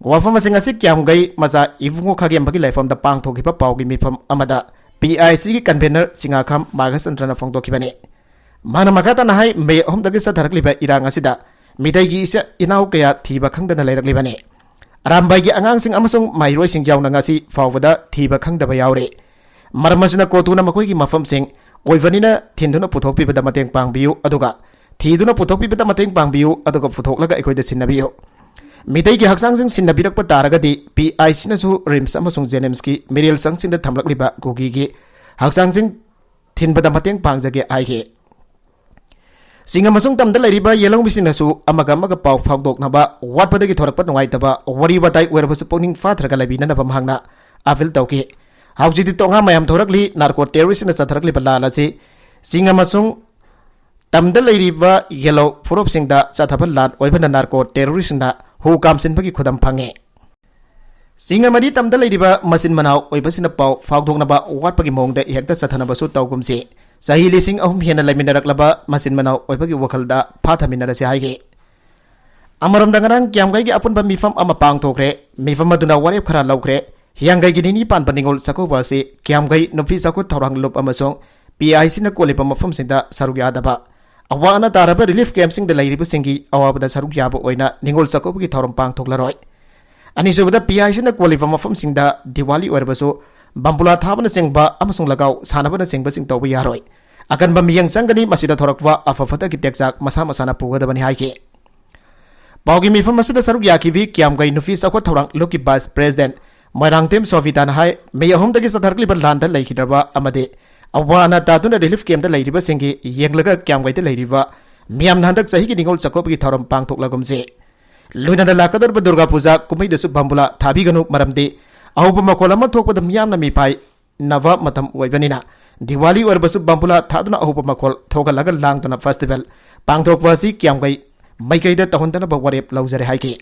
ꯋꯥꯐꯝꯁꯤꯡ ꯑꯁꯤ ꯀ꯭ꯌꯥꯝꯒꯩ ꯃꯆꯥ ꯏꯕꯨꯡꯉꯣ ꯈꯥꯒꯦꯝꯕꯒꯤ ꯂꯩꯐꯝꯗ ꯄꯥꯡꯊꯣꯛꯈꯤꯕ ꯄꯥꯎꯒꯤ ꯃꯤꯐꯝ ꯑꯃꯗ P I C ꯒꯤ convener ꯁꯤꯡꯉꯥꯈꯥꯝ ꯃꯥꯘꯆꯟꯗ꯭ꯔꯅ ꯐꯣꯡꯗꯣꯛꯈꯤꯕꯅꯤ꯫ ꯃꯥꯅ ꯃꯈꯥ ꯇꯥꯅ ꯍꯥꯏ, ꯃꯦ ꯑꯍꯨꯝꯗꯒꯤ ꯆꯠꯊꯔꯛꯂꯤꯕ ꯏꯔꯥꯡ ꯑꯁꯤꯗ ꯃꯤꯇꯩꯒꯤ ꯏꯆꯥ ꯏꯅꯥꯎ ꯀꯌꯥ ꯊꯤꯕ ꯈꯪꯗꯅ ꯂꯩꯔꯛꯂꯤꯕꯅꯤ꯫ ꯑꯔꯥꯝꯕꯥꯏꯒꯤ ꯑꯉꯥꯡꯁꯤꯡ ꯑꯃꯁꯨꯡ ꯃꯍꯩꯔꯣꯏꯁꯤꯡ ꯌꯥꯎꯅ ꯉꯁꯤ ꯐꯥꯎꯕꯗ ꯊꯤꯕ ꯈꯪꯗꯕ ꯌꯥꯎꯔꯤ꯫ ꯃꯔꯝ ꯑꯁꯤꯅ ꯀꯣꯇꯨꯅ ꯃꯈꯣꯏꯒꯤ ꯃꯐꯝꯁꯤꯡ ꯑꯣꯏꯕꯅꯤꯅ ꯊꯤꯟꯗꯨꯅ ꯄꯨꯊꯣꯛꯄꯤꯕꯗ ꯃꯇꯦꯡ ꯄꯥꯡꯕꯤꯌꯨ, ꯑꯗꯨꯒ ꯊꯤꯗꯨꯅ ꯄꯨꯊꯣꯛꯄꯤꯕꯗ ꯃꯇꯦꯡ ꯄꯥꯡꯕꯤꯌꯨ, ꯑꯗꯨꯒ ꯄꯨꯊꯣꯛꯂꯒ ꯑꯩꯈꯣꯏꯗ ꯁꯤꯟꯅꯕꯤꯌꯨ꯫ ꯃꯤꯇꯩꯒꯤ ꯍꯛꯆꯥꯡꯁꯤꯡ ꯁꯤꯟꯅꯕꯤꯔꯛꯄ ꯇꯥꯔꯒꯗꯤ, ꯄꯤ ꯑꯥꯏ ꯁꯤꯅꯁꯨ ꯔꯤꯝꯁ ꯑꯃꯁꯨꯡ ꯖꯦꯅꯤꯝꯁꯀꯤ ꯃꯤꯔꯦꯜ ꯆꯪꯁꯤꯡꯗ ꯊꯝꯂꯛꯂꯤꯕ ꯀꯨꯀꯤꯒꯤ ꯍꯛꯆꯥꯡꯁꯤꯡ ꯊꯤꯟꯕꯗ ꯃꯇꯦꯡ ꯄꯥꯡꯖꯒꯦ ꯍꯥꯏꯈꯤ꯫ ꯆꯤꯡ ꯑꯃꯁꯨꯡ ꯇꯝꯗ ꯂꯩꯔꯤꯕ ꯌꯦꯜꯍꯧꯃꯤꯁꯤꯡꯅꯁꯨ ꯑꯃꯒ ꯑꯃꯒ ꯄꯥꯎ ꯐꯥꯎꯗꯣꯛꯅꯕ, ꯋꯥꯠꯄꯗꯒꯤ ꯊꯣꯔꯛꯄ ꯅꯨꯡꯉꯥꯏꯇꯕ ꯋꯥꯔꯤ ꯋꯥꯇꯥꯏ ꯑꯣꯏꯔꯕꯁꯨ ꯄꯨꯛꯅꯤꯡ ꯐꯥꯊꯔꯒ ꯂꯩꯕꯤꯅꯅꯕ ꯃꯍꯥꯛꯅ ꯑꯥꯄꯤꯜ ꯇꯧꯈꯤ꯫ ꯍꯧꯖꯤꯛꯇꯤ ꯇꯣꯉꯥ ꯃꯌꯥꯝ ꯊꯣꯔꯛꯂꯤ꯫ ꯅꯥꯔꯀꯣ ꯇꯦꯔꯣꯔꯤꯁꯅ ꯆꯠꯊꯔꯛꯂꯤꯕ ꯂꯥꯟ ꯑꯁꯤ ꯆꯤꯡ ꯑꯃꯁꯨꯡ ꯇꯝꯗ ꯂꯩꯔꯤꯕ ꯌꯦꯜꯍꯧ ꯐꯨꯔꯨꯞꯁꯤꯡꯗ ꯆꯠꯊꯕ ꯂꯥꯟ ꯑꯣꯏꯕꯅ ꯅꯥꯔꯀꯣ ꯇꯦꯔꯣꯔꯤꯁꯅ ꯍꯨ ꯀꯥꯝꯁꯤꯟꯕꯒꯤ ꯈꯨꯗꯝ ꯐꯪꯉꯤ꯫ ꯆꯤꯡ ꯑꯃꯗꯤ ꯇꯝꯗ ꯂꯩꯔꯤꯕ ꯃꯆꯤꯟ ꯃꯅꯥꯎ ꯑꯣꯏꯕꯁꯤꯅ ꯄꯥꯎ ꯐꯥꯎꯗꯣꯛꯅꯕ ꯋꯥꯠꯄꯒꯤ ꯃꯑꯣꯡꯗ ꯍꯦꯛꯇ ꯆꯠꯊꯅꯕꯁꯨ ꯇꯧꯒꯨꯝꯁꯤ꯫ ꯆꯍꯤ ꯂꯤꯁꯤꯡ ꯑꯍꯨꯝ ꯍꯦꯟꯅ ꯂꯩꯃꯤꯟꯅꯔꯛꯂꯕ ꯃꯆꯤꯟ ꯃꯅꯥꯎ ꯑꯣꯏꯕꯒꯤ ꯋꯥꯈꯜꯗ ꯐꯥꯊꯃꯤꯟꯅꯔꯁꯤ ꯍꯥꯏꯈꯤ꯫ ꯑꯃꯔꯣꯝꯗ ꯉꯔꯥꯡ ꯀꯤꯌꯥꯝꯒꯩꯒꯤ ꯑꯄꯨꯟꯕ ꯃꯤꯐꯝ ꯑꯃ ꯄꯥꯡꯊꯣꯛꯈ꯭ꯔꯦ꯫ ꯃꯤꯐꯝ ꯑꯗꯨꯅ ꯋꯥꯔꯦꯞ ꯈꯔ ꯂꯧꯈ꯭ꯔꯦ꯫ ꯍꯤꯌꯥꯡꯒꯩꯒꯤ ꯅꯤꯅꯤ ꯄꯥꯟꯕ ꯅꯤꯉꯣꯜ ꯆꯥꯛꯀꯧꯕ ꯑꯁꯤ ꯀꯤꯌꯥꯝꯒꯩ ꯅꯨꯄꯤ ꯆꯥꯎꯈꯠ ꯊꯧꯔꯥꯡ ꯂꯨꯞ ꯑꯃꯁꯨꯡ ꯄꯤ ꯑꯥꯏ ꯁꯤꯅ ꯀꯣꯜꯂꯤꯕ ꯃꯐꯝꯁꯤꯡꯗ ꯁꯔꯨꯛ ꯌꯥꯗꯕ, ꯑꯋꯥ ꯑꯅꯥ ꯇꯥꯔꯕ ꯔꯤꯂꯤꯐ ꯀꯦꯝꯞꯁꯤꯡꯗ ꯂꯩꯔꯤꯕꯁꯤꯡꯒꯤ ꯑꯋꯥꯕꯗ ꯁꯔꯨꯛ ꯌꯥꯕ ꯑꯣꯏꯅ ꯅꯤꯉꯣꯜ ꯆꯥꯛꯀꯧꯕꯒꯤ ꯊꯧꯔꯝ ꯄꯥꯡꯊꯣꯛꯂꯔꯣꯏ꯫ ꯑꯅꯤꯁꯨꯕꯗ, ꯄꯤ ꯑꯥꯏ ꯁꯤꯅ ꯀꯣꯜꯂꯤꯕ ꯃꯐꯝꯁꯤꯡꯗ ꯗꯤꯋꯥꯂꯤ ꯑꯣꯏꯔꯕꯁꯨ ꯕꯝꯕꯨꯂꯥ ꯊꯥꯕꯅꯆꯤꯡꯕ ꯑꯃꯁꯨꯡ ꯂꯒꯥꯎ ꯁꯥꯟꯅꯕꯅꯆꯤꯡꯕꯁꯤꯡ ꯇꯧꯕ ꯌꯥꯔꯣꯏ꯫ ꯑꯀꯟꯕ ꯃꯤꯌꯦꯡ ꯆꯪꯒꯅꯤ꯫ ꯃꯁꯤꯗ ꯊꯣꯔꯛꯄ ꯑꯐ ꯐꯠꯇꯒꯤ ꯇꯦꯛꯆꯥꯛ ꯃꯁꯥ ꯃꯁꯥꯅ ꯄꯨꯒꯗꯕꯅꯤ ꯍꯥꯏꯈꯤ꯫ ꯄꯥꯎꯒꯤ ꯃꯤꯐꯝ ꯑꯁꯤꯗ ꯁꯔꯨꯛ ꯌꯥꯈꯤꯕꯤ ꯀꯤꯌꯥꯝꯒꯩ ꯅꯨꯄꯤ ꯆꯥꯎꯈꯠ ꯊꯧꯔꯥꯡ ꯂꯨꯞꯀꯤ ꯚꯥꯏꯁ ꯄ꯭ꯔꯦꯁꯤꯗꯦꯟꯠ ꯃꯣꯏꯔꯥꯡꯊꯦꯝ ꯁꯣꯚꯤꯇꯥꯅ ꯍꯥꯏ, ꯃꯦ ꯑꯍꯨꯝꯗꯒꯤ ꯆꯠꯊꯔꯛꯂꯤꯕ ꯂꯥꯟꯗ ꯂꯩꯈꯤꯗ꯭ꯔꯕ ꯑꯃꯗꯤ ꯑꯋꯥ ꯑꯅꯥ ꯇꯥꯗꯨꯅ ꯔꯤꯂꯤꯐ ꯀꯦꯝꯞꯇ ꯂꯩꯔꯤꯕꯁꯤꯡꯒꯤ ꯌꯦꯡꯂꯒ ꯀꯤꯌꯥꯝꯒꯩꯗ ꯂꯩꯔꯤꯕ ꯃꯤꯌꯥꯝꯅ ꯍꯟꯗꯛ ꯆꯍꯤꯒꯤ ꯅꯤꯉꯣꯜ ꯆꯥꯛꯀꯧꯕꯒꯤ ꯊꯧꯔꯝ ꯄꯥꯡꯊꯣꯛꯂꯒꯨꯝꯁꯤ꯫ ꯂꯣꯏꯅꯅ ꯂꯥꯛꯀꯗꯧꯔꯤꯕ ꯗꯨꯔꯒꯥ ꯄꯨꯖꯥ ꯀꯨꯝꯍꯩꯗꯁꯨ ꯕꯝꯕꯨꯂꯥ ꯊꯥꯕꯤꯒꯅꯨ, ꯃꯔꯝꯗꯤ ꯑꯍꯧꯕ ꯃꯈꯣꯜ ꯑꯃ ꯊꯣꯛꯄꯗ ꯃꯤꯌꯥꯝꯅ ꯃꯤꯄꯥꯏ ꯅꯕ ꯃꯇꯝ ꯑꯣꯏꯕꯅꯤꯅ, ꯗꯤꯋꯥꯂꯤ ꯑꯣꯏꯔꯕꯁꯨ ꯕꯝꯕꯨꯂꯥ ꯊꯥꯗꯨꯅ ꯑꯍꯧꯕ ꯃꯈꯣꯜ ꯊꯣꯛꯍꯜꯂꯒ ꯂꯥꯡꯗꯨꯅ ꯐꯦꯁꯇꯤꯚꯦꯜ ꯄꯥꯡꯊꯣꯛꯄ ꯑꯁꯤ ꯀꯤꯌꯥꯝꯒꯩ ꯃꯥꯏꯀꯩꯗ ꯇꯧꯍꯟꯗꯅꯕ ꯋꯥꯔꯦꯞ ꯂꯧꯖꯔꯦ ꯍꯥꯏꯈꯤ꯫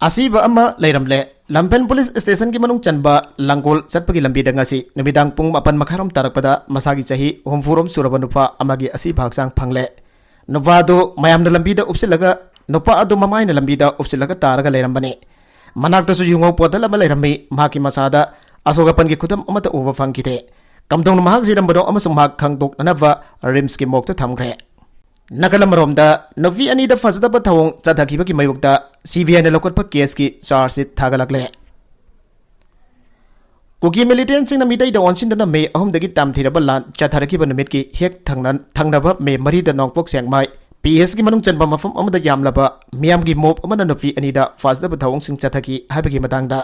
ꯑꯁꯤꯕ ꯑꯃ ꯂꯩꯔꯝꯂꯦ꯫ ꯂꯝꯐꯦꯜ ꯄꯨꯂꯤꯁ ꯁ꯭ꯇꯦꯁꯟꯒꯤ ꯃꯅꯨꯡ ꯆꯟꯕ ꯂꯥꯡꯒꯣꯜ ꯆꯠꯄꯒꯤ ꯂꯝꯕꯤꯗ ꯉꯁꯤ ꯅꯨꯃꯤꯗꯥꯡ ꯄꯨꯡ ꯃꯥꯄꯟ ꯃꯈꯥꯏꯔꯣꯝ ꯇꯥꯔꯛꯄꯗ ꯃꯁꯥꯒꯤ ꯆꯍꯤ ꯍꯨꯝꯐꯨꯔꯣꯝ ꯁꯨꯔꯕ ꯅꯨꯄꯥ ꯑꯃꯒꯤ ꯑꯁꯤꯕ ꯍꯛꯆꯥꯡ ꯐꯪꯂꯦ꯫ ꯅꯨꯄꯥ ꯑꯗꯨ ꯃꯌꯥꯝꯅ ꯂꯝꯕꯤꯗ ꯎꯞꯁꯤꯜꯂꯒ, ꯅꯨꯄꯥ ꯑꯗꯨ ꯃꯃꯥꯏꯅ ꯂꯝꯕꯤꯗ ꯎꯞꯁꯤꯜꯂꯒ ꯇꯥꯔꯒ ꯂꯩꯔꯝꯕꯅꯤ꯫ ꯃꯅꯥꯛꯇꯁꯨ ꯌꯨꯉꯧ ꯄꯣꯠꯇꯜ ꯑꯃ ꯂꯩꯔꯝꯃꯤ꯫ ꯃꯍꯥꯛꯀꯤ ꯃꯁꯥꯗ ꯑꯁꯣꯛ ꯑꯄꯟꯒꯤ ꯈꯨꯗꯝ ꯑꯃꯠꯇ ꯎꯕ ꯐꯪꯈꯤꯗꯦ꯫ ꯀꯝꯗꯧꯅ ꯃꯍꯥꯛ ꯁꯤꯔꯝꯕꯅꯣ ꯑꯃꯁꯨꯡ ꯃꯍꯥꯛ ꯈꯪꯗꯣꯛꯅꯅꯕ ꯔꯤꯝꯁꯀꯤ ꯃꯣꯔꯒꯇ ꯊꯝꯈ꯭ꯔꯦ꯫ ꯅꯥꯀꯜ ꯑꯃꯔꯣꯝꯗ, ꯅꯨꯄꯤ ꯑꯅꯤꯗ ꯐꯖꯗꯕ ꯊꯧꯑꯣꯡ ꯆꯠꯊꯈꯤꯕꯒꯤ ꯃꯥꯌꯣꯛꯇ ꯁꯤ ꯕꯤ ꯑꯥꯏꯅ ꯂꯧꯈꯠꯄ ꯀꯦꯁꯀꯤ ꯆꯥꯔꯖ ꯁꯤꯠ ꯊꯥꯒꯠꯂꯛꯂꯦ꯫ ꯀꯨꯀꯤ ꯃꯤꯂꯤꯇꯦꯟꯁꯤꯡꯅ ꯃꯤꯇꯩꯗ ꯑꯣꯟꯁꯤꯟꯗꯨꯅ ꯃꯦ ꯑꯍꯨꯝꯗꯒꯤ ꯇꯝꯊꯤꯔꯕ ꯂꯥꯟ ꯆꯠꯊꯔꯛꯈꯤꯕ ꯅꯨꯃꯤꯠꯀꯤ ꯍꯦꯛ ꯊꯪꯅ-, ꯊꯪꯅꯕ ꯃꯦ ꯃꯔꯤꯗ ꯅꯣꯡꯄꯣꯛ ꯁꯦꯛꯃꯥꯏ ꯄꯤ ꯑꯦꯁꯀꯤ ꯃꯅꯨꯡ ꯆꯟꯕ ꯃꯐꯝ ꯑꯃꯗ ꯌꯥꯝꯂꯕ ꯃꯤꯌꯥꯝꯒꯤ ꯃꯣꯞ ꯑꯃꯅ ꯅꯨꯄꯤ ꯑꯅꯤꯗ ꯐꯥꯖꯗꯕ ꯊꯧꯑꯣꯡꯁꯤꯡ ꯆꯠꯊꯈꯤ ꯍꯥꯏꯕꯒꯤ ꯃꯇꯥꯡꯗ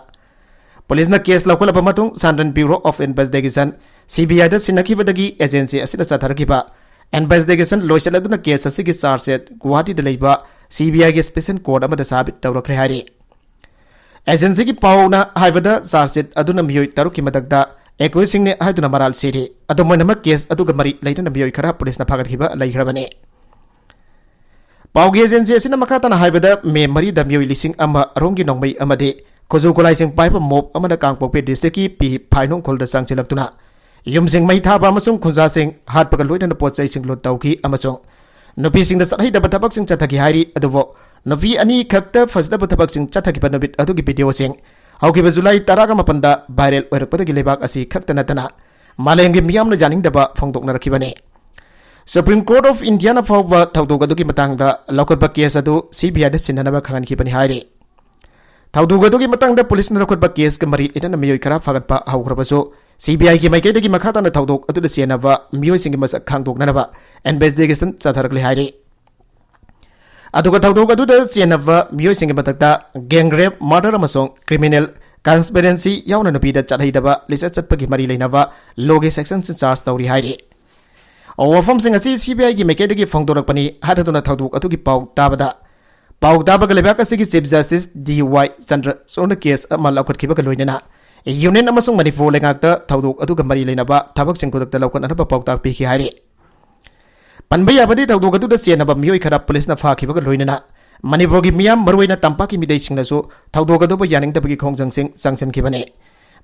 ꯄꯨꯂꯤꯁꯅ ꯀꯦꯁ ꯂꯧꯈꯠꯂꯕ ꯃꯇꯨꯡ, Central Bureau of Investigation, C B ꯑꯥꯏꯗ ꯁꯤꯟꯅꯈꯤꯕꯗꯒꯤ ꯑꯦꯖꯦꯟꯁꯤ ꯑꯁꯤꯅ ꯆꯠꯊꯔꯛꯈꯤꯕ ꯏꯟꯚꯦꯁꯇꯤꯒꯦꯁꯟ ꯂꯣꯏꯁꯤꯜꯂꯗꯨꯅ ꯀꯦꯁ ꯑꯁꯤꯒꯤ ꯆꯥꯔꯖ ꯁꯤꯠ ꯒꯨꯋꯥꯍꯥꯇꯤꯗ ꯂꯩꯕ ꯁꯤ ꯕꯤ ꯑꯥꯏꯒꯤ ꯁ꯭ꯄꯦꯁꯦꯜ ꯀꯣꯔꯠ ꯑꯃꯗ ꯁꯥꯕꯤꯠ ꯇꯧꯔꯛꯈ꯭ꯔꯦ ꯍꯥꯏꯔꯤ꯫ ꯑꯦꯖꯦꯟꯁꯤꯒꯤ ꯄꯥꯎꯅ ꯍꯥꯏꯕꯗ, ꯆꯥꯔꯖ ꯁꯤꯠ ꯑꯗꯨꯅ ꯃꯤꯑꯣꯏ ꯇꯔꯨꯛꯀꯤ ꯃꯊꯛꯇ ꯑꯦꯀ꯭ꯌꯨꯖꯁꯤꯡꯅꯤ ꯍꯥꯏꯗꯨꯅ ꯃꯔꯥꯜ ꯁꯤꯔꯤ꯫ ꯑꯗꯨꯝ ꯑꯣꯏꯅꯃꯛ, ꯀꯦꯁ ꯑꯗꯨꯒ ꯃꯔꯤ ꯂꯩꯅꯅ ꯃꯤꯑꯣꯏ ꯈꯔ ꯄꯨꯂꯤꯁꯅ ꯐꯥꯒꯠꯈꯤꯕ ꯂꯩꯈ꯭ꯔꯕꯅꯤ꯫ ꯄꯥꯎꯒꯤ ꯑꯦꯖꯦꯟꯁꯤ ꯑꯁꯤꯅ ꯃꯈꯥ ꯇꯥꯅ ꯍꯥꯏꯕꯗ, ꯃꯦ ꯃꯔꯤꯗ ꯃꯤꯑꯣꯏ ꯂꯤꯁꯤꯡ ꯑꯃ ꯔꯣꯝꯒꯤ ꯅꯣꯡꯃꯩ ꯑꯃꯗꯤ ꯈꯨꯠꯁꯨ ꯈꯨꯠꯂꯥꯏꯁꯤꯡ ꯄꯥꯏꯕ ꯃꯣꯞ ꯑꯃꯅ ꯀꯥꯡꯄꯣꯛꯄꯤ ꯗꯤꯁꯇ꯭ꯔꯤꯛꯀꯤ ꯄꯤ ꯐꯥꯏꯅꯣꯡ ꯈꯨꯜꯗ ꯆꯪꯁꯤꯜꯂꯛꯇꯨꯅ ꯌꯨꯝꯁꯤꯡ ꯃꯩ ꯊꯥꯕ ꯑꯃꯁꯨꯡ ꯈꯨꯟꯖꯥꯁꯤꯡ ꯍꯥꯠꯄꯒ ꯂꯣꯏꯅꯅ ꯄꯣꯠ ꯆꯩꯁꯤꯡ ꯂꯨꯠ ꯇꯧꯈꯤ ꯑꯃꯁꯨꯡ ꯅꯨꯄꯤꯁꯤꯡꯗ ꯆꯠꯍꯩꯗꯕ ꯊꯕꯛꯁꯤꯡ ꯆꯠꯊꯈꯤ ꯍꯥꯏꯔꯤ꯫ ꯑꯗꯨꯕꯨ ꯅꯨꯄꯤ ꯑꯅꯤ ꯈꯛꯇ ꯐꯖꯗꯕ ꯊꯕꯛꯁꯤꯡ ꯆꯠꯊꯈꯤꯕ ꯅꯨꯃꯤꯠ ꯑꯗꯨꯒꯤ ꯚꯤꯗꯤꯑꯣꯁꯤꯡ ꯍꯧꯈꯤꯕ ꯖꯨꯂꯥꯏ ꯇꯔꯥꯃꯥꯄꯟꯗ ꯚꯥꯏꯔꯦꯜ ꯑꯣꯏꯔꯛꯄꯗꯒꯤ ꯂꯩꯕꯥꯛ ꯑꯁꯤ ꯈꯛꯇ ꯅꯠꯇꯅ ꯃꯥꯂꯦꯝꯒꯤ ꯃꯤꯌꯥꯝꯅ ꯌꯥꯅꯤꯡꯗꯕ ꯐꯣꯡꯗꯣꯛꯅꯔꯛꯈꯤꯕꯅꯤ꯫ ꯁꯨꯄ꯭ꯔꯤꯝ ꯀꯣꯔꯠ ꯑꯣꯐ ꯏꯟꯗꯤꯌꯥꯅ ꯐꯥꯎꯕ ꯊꯧꯗꯣꯛ ꯑꯗꯨꯒꯤ ꯃꯇꯥꯡꯗ ꯂꯧꯈꯠꯄ ꯀꯦꯁ ꯑꯗꯨ ꯁꯤ ꯕꯤ ꯑꯥꯏꯗ ꯁꯤꯟꯅꯅꯕ ꯈꯪꯍꯟꯈꯤꯕꯅꯤ ꯍꯥꯏꯔꯤ꯫ ꯊꯧꯗꯣꯛ ꯑꯗꯨꯒꯤ ꯃꯇꯥꯡꯗ ꯄꯨꯂꯤꯁꯅ ꯂꯧꯈꯠꯄ ꯀꯦꯁꯀ ꯃꯔꯤ ꯂꯩꯅꯅ ꯃꯤꯑꯣꯏ ꯈꯔ ꯐꯥꯒꯠꯄ ꯍꯧꯈ꯭ꯔꯕꯁꯨ, ꯁꯤ ꯕꯤ ꯑꯥꯏꯒꯤ ꯃꯥꯏꯀꯩꯗꯒꯤ ꯃꯈꯥ ꯇꯥꯅ ꯊꯧꯗꯣꯛ ꯑꯗꯨꯗ ꯆꯦꯟꯅꯕ ꯃꯤꯑꯣꯏꯁꯤꯡꯒꯤ ꯃꯁꯛ ꯈꯪꯗꯣꯛꯅꯅꯕ ꯏꯟꯚꯦꯁꯇꯤꯒꯦꯁꯟ ꯆꯠꯊꯔꯛꯂꯦ ꯍꯥꯏꯔꯤ꯫ ꯑꯗꯨꯒ ꯊꯧꯗꯣꯛ ꯑꯗꯨꯗ ꯆꯦꯟꯅꯕ ꯃꯤꯑꯣꯏꯁꯤꯡꯒꯤ ꯃꯊꯛꯇ ꯒꯦꯡ ꯔꯦꯞ, ꯃꯔꯗꯔ ꯑꯃꯁꯨꯡ ꯀ꯭ꯔꯤꯃꯤꯅꯦꯜ ꯀꯟꯁꯄꯤꯔꯦꯟꯁꯤ ꯌꯥꯎꯅ ꯅꯨꯄꯤꯗ ꯆꯠꯍꯩꯗꯕ ꯂꯤꯆꯠ ꯆꯠꯄꯒꯤ ꯃꯔꯤ ꯂꯩꯅꯕ ꯂꯣꯒꯤ ꯁꯦꯛꯁꯟꯁꯤꯡ ꯆꯥꯔꯖ ꯇꯧꯔꯤ ꯍꯥꯏꯔꯤ꯫ ꯋꯥꯐꯝꯁꯤꯡ ꯑꯁꯤ ꯁꯤ ꯕꯤ ꯑꯥꯏꯒꯤ ꯃꯥꯏꯀꯩꯗꯒꯤ ꯐꯣꯡꯗꯣꯔꯛꯄꯅꯤ ꯍꯥꯏꯔꯗꯨꯅ ꯊꯧꯗꯣꯛ ꯑꯗꯨꯒꯤ ꯄꯥꯎ ꯇꯥꯕꯗ, ꯄꯥꯎ ꯇꯥꯕꯒ ꯂꯩꯕꯥꯛ ꯑꯁꯤꯒꯤ ꯆꯤꯐ ꯖꯁꯇꯤꯁ ꯗꯤ ꯋꯥꯏ ꯆꯟꯗ꯭ꯔꯆꯨꯗꯅ ꯀꯦꯁ ꯑꯃ ꯂꯧꯈꯠꯈꯤꯕꯒ ꯂꯣꯏꯅꯅ ꯌꯨꯅꯤꯌꯟ ꯑꯃꯁꯨꯡ ꯃꯅꯤꯄꯨꯔ ꯂꯩꯉꯥꯛꯇ ꯊꯧꯗꯣꯛ ꯑꯗꯨꯒ ꯃꯔꯤ ꯂꯩꯅꯕ ꯊꯕꯛꯁꯤꯡ ꯈꯨꯗꯛꯇ ꯂꯧꯈꯠꯅꯅꯕ ꯄꯥꯎꯇꯥꯛ ꯄꯤꯈꯤ ꯍꯥꯏꯔꯤ꯫ ꯄꯟꯕ ꯌꯥꯕꯗꯤ, ꯊꯧꯗꯣꯛ ꯑꯗꯨꯗ ꯆꯦꯟꯅꯕ ꯃꯤꯑꯣꯏ ꯈꯔ ꯄꯨꯂꯤꯁꯅ ꯐꯥꯈꯤꯕꯒ ꯂꯣꯏꯅꯅ ꯃꯅꯤꯄꯨꯔꯒꯤ ꯃꯤꯌꯥꯝ, ꯃꯔꯨꯑꯣꯏꯅ ꯇꯝꯄꯥꯛꯀꯤ ꯃꯤꯇꯩꯁꯤꯡꯅꯁꯨ ꯊꯧꯗꯣꯛ ꯑꯗꯨꯕꯨ ꯌꯥꯅꯤꯡꯗꯕꯒꯤ ꯈꯣꯡꯖꯪꯁꯤꯡ ꯆꯪꯁꯤꯟꯈꯤꯕꯅꯤ꯫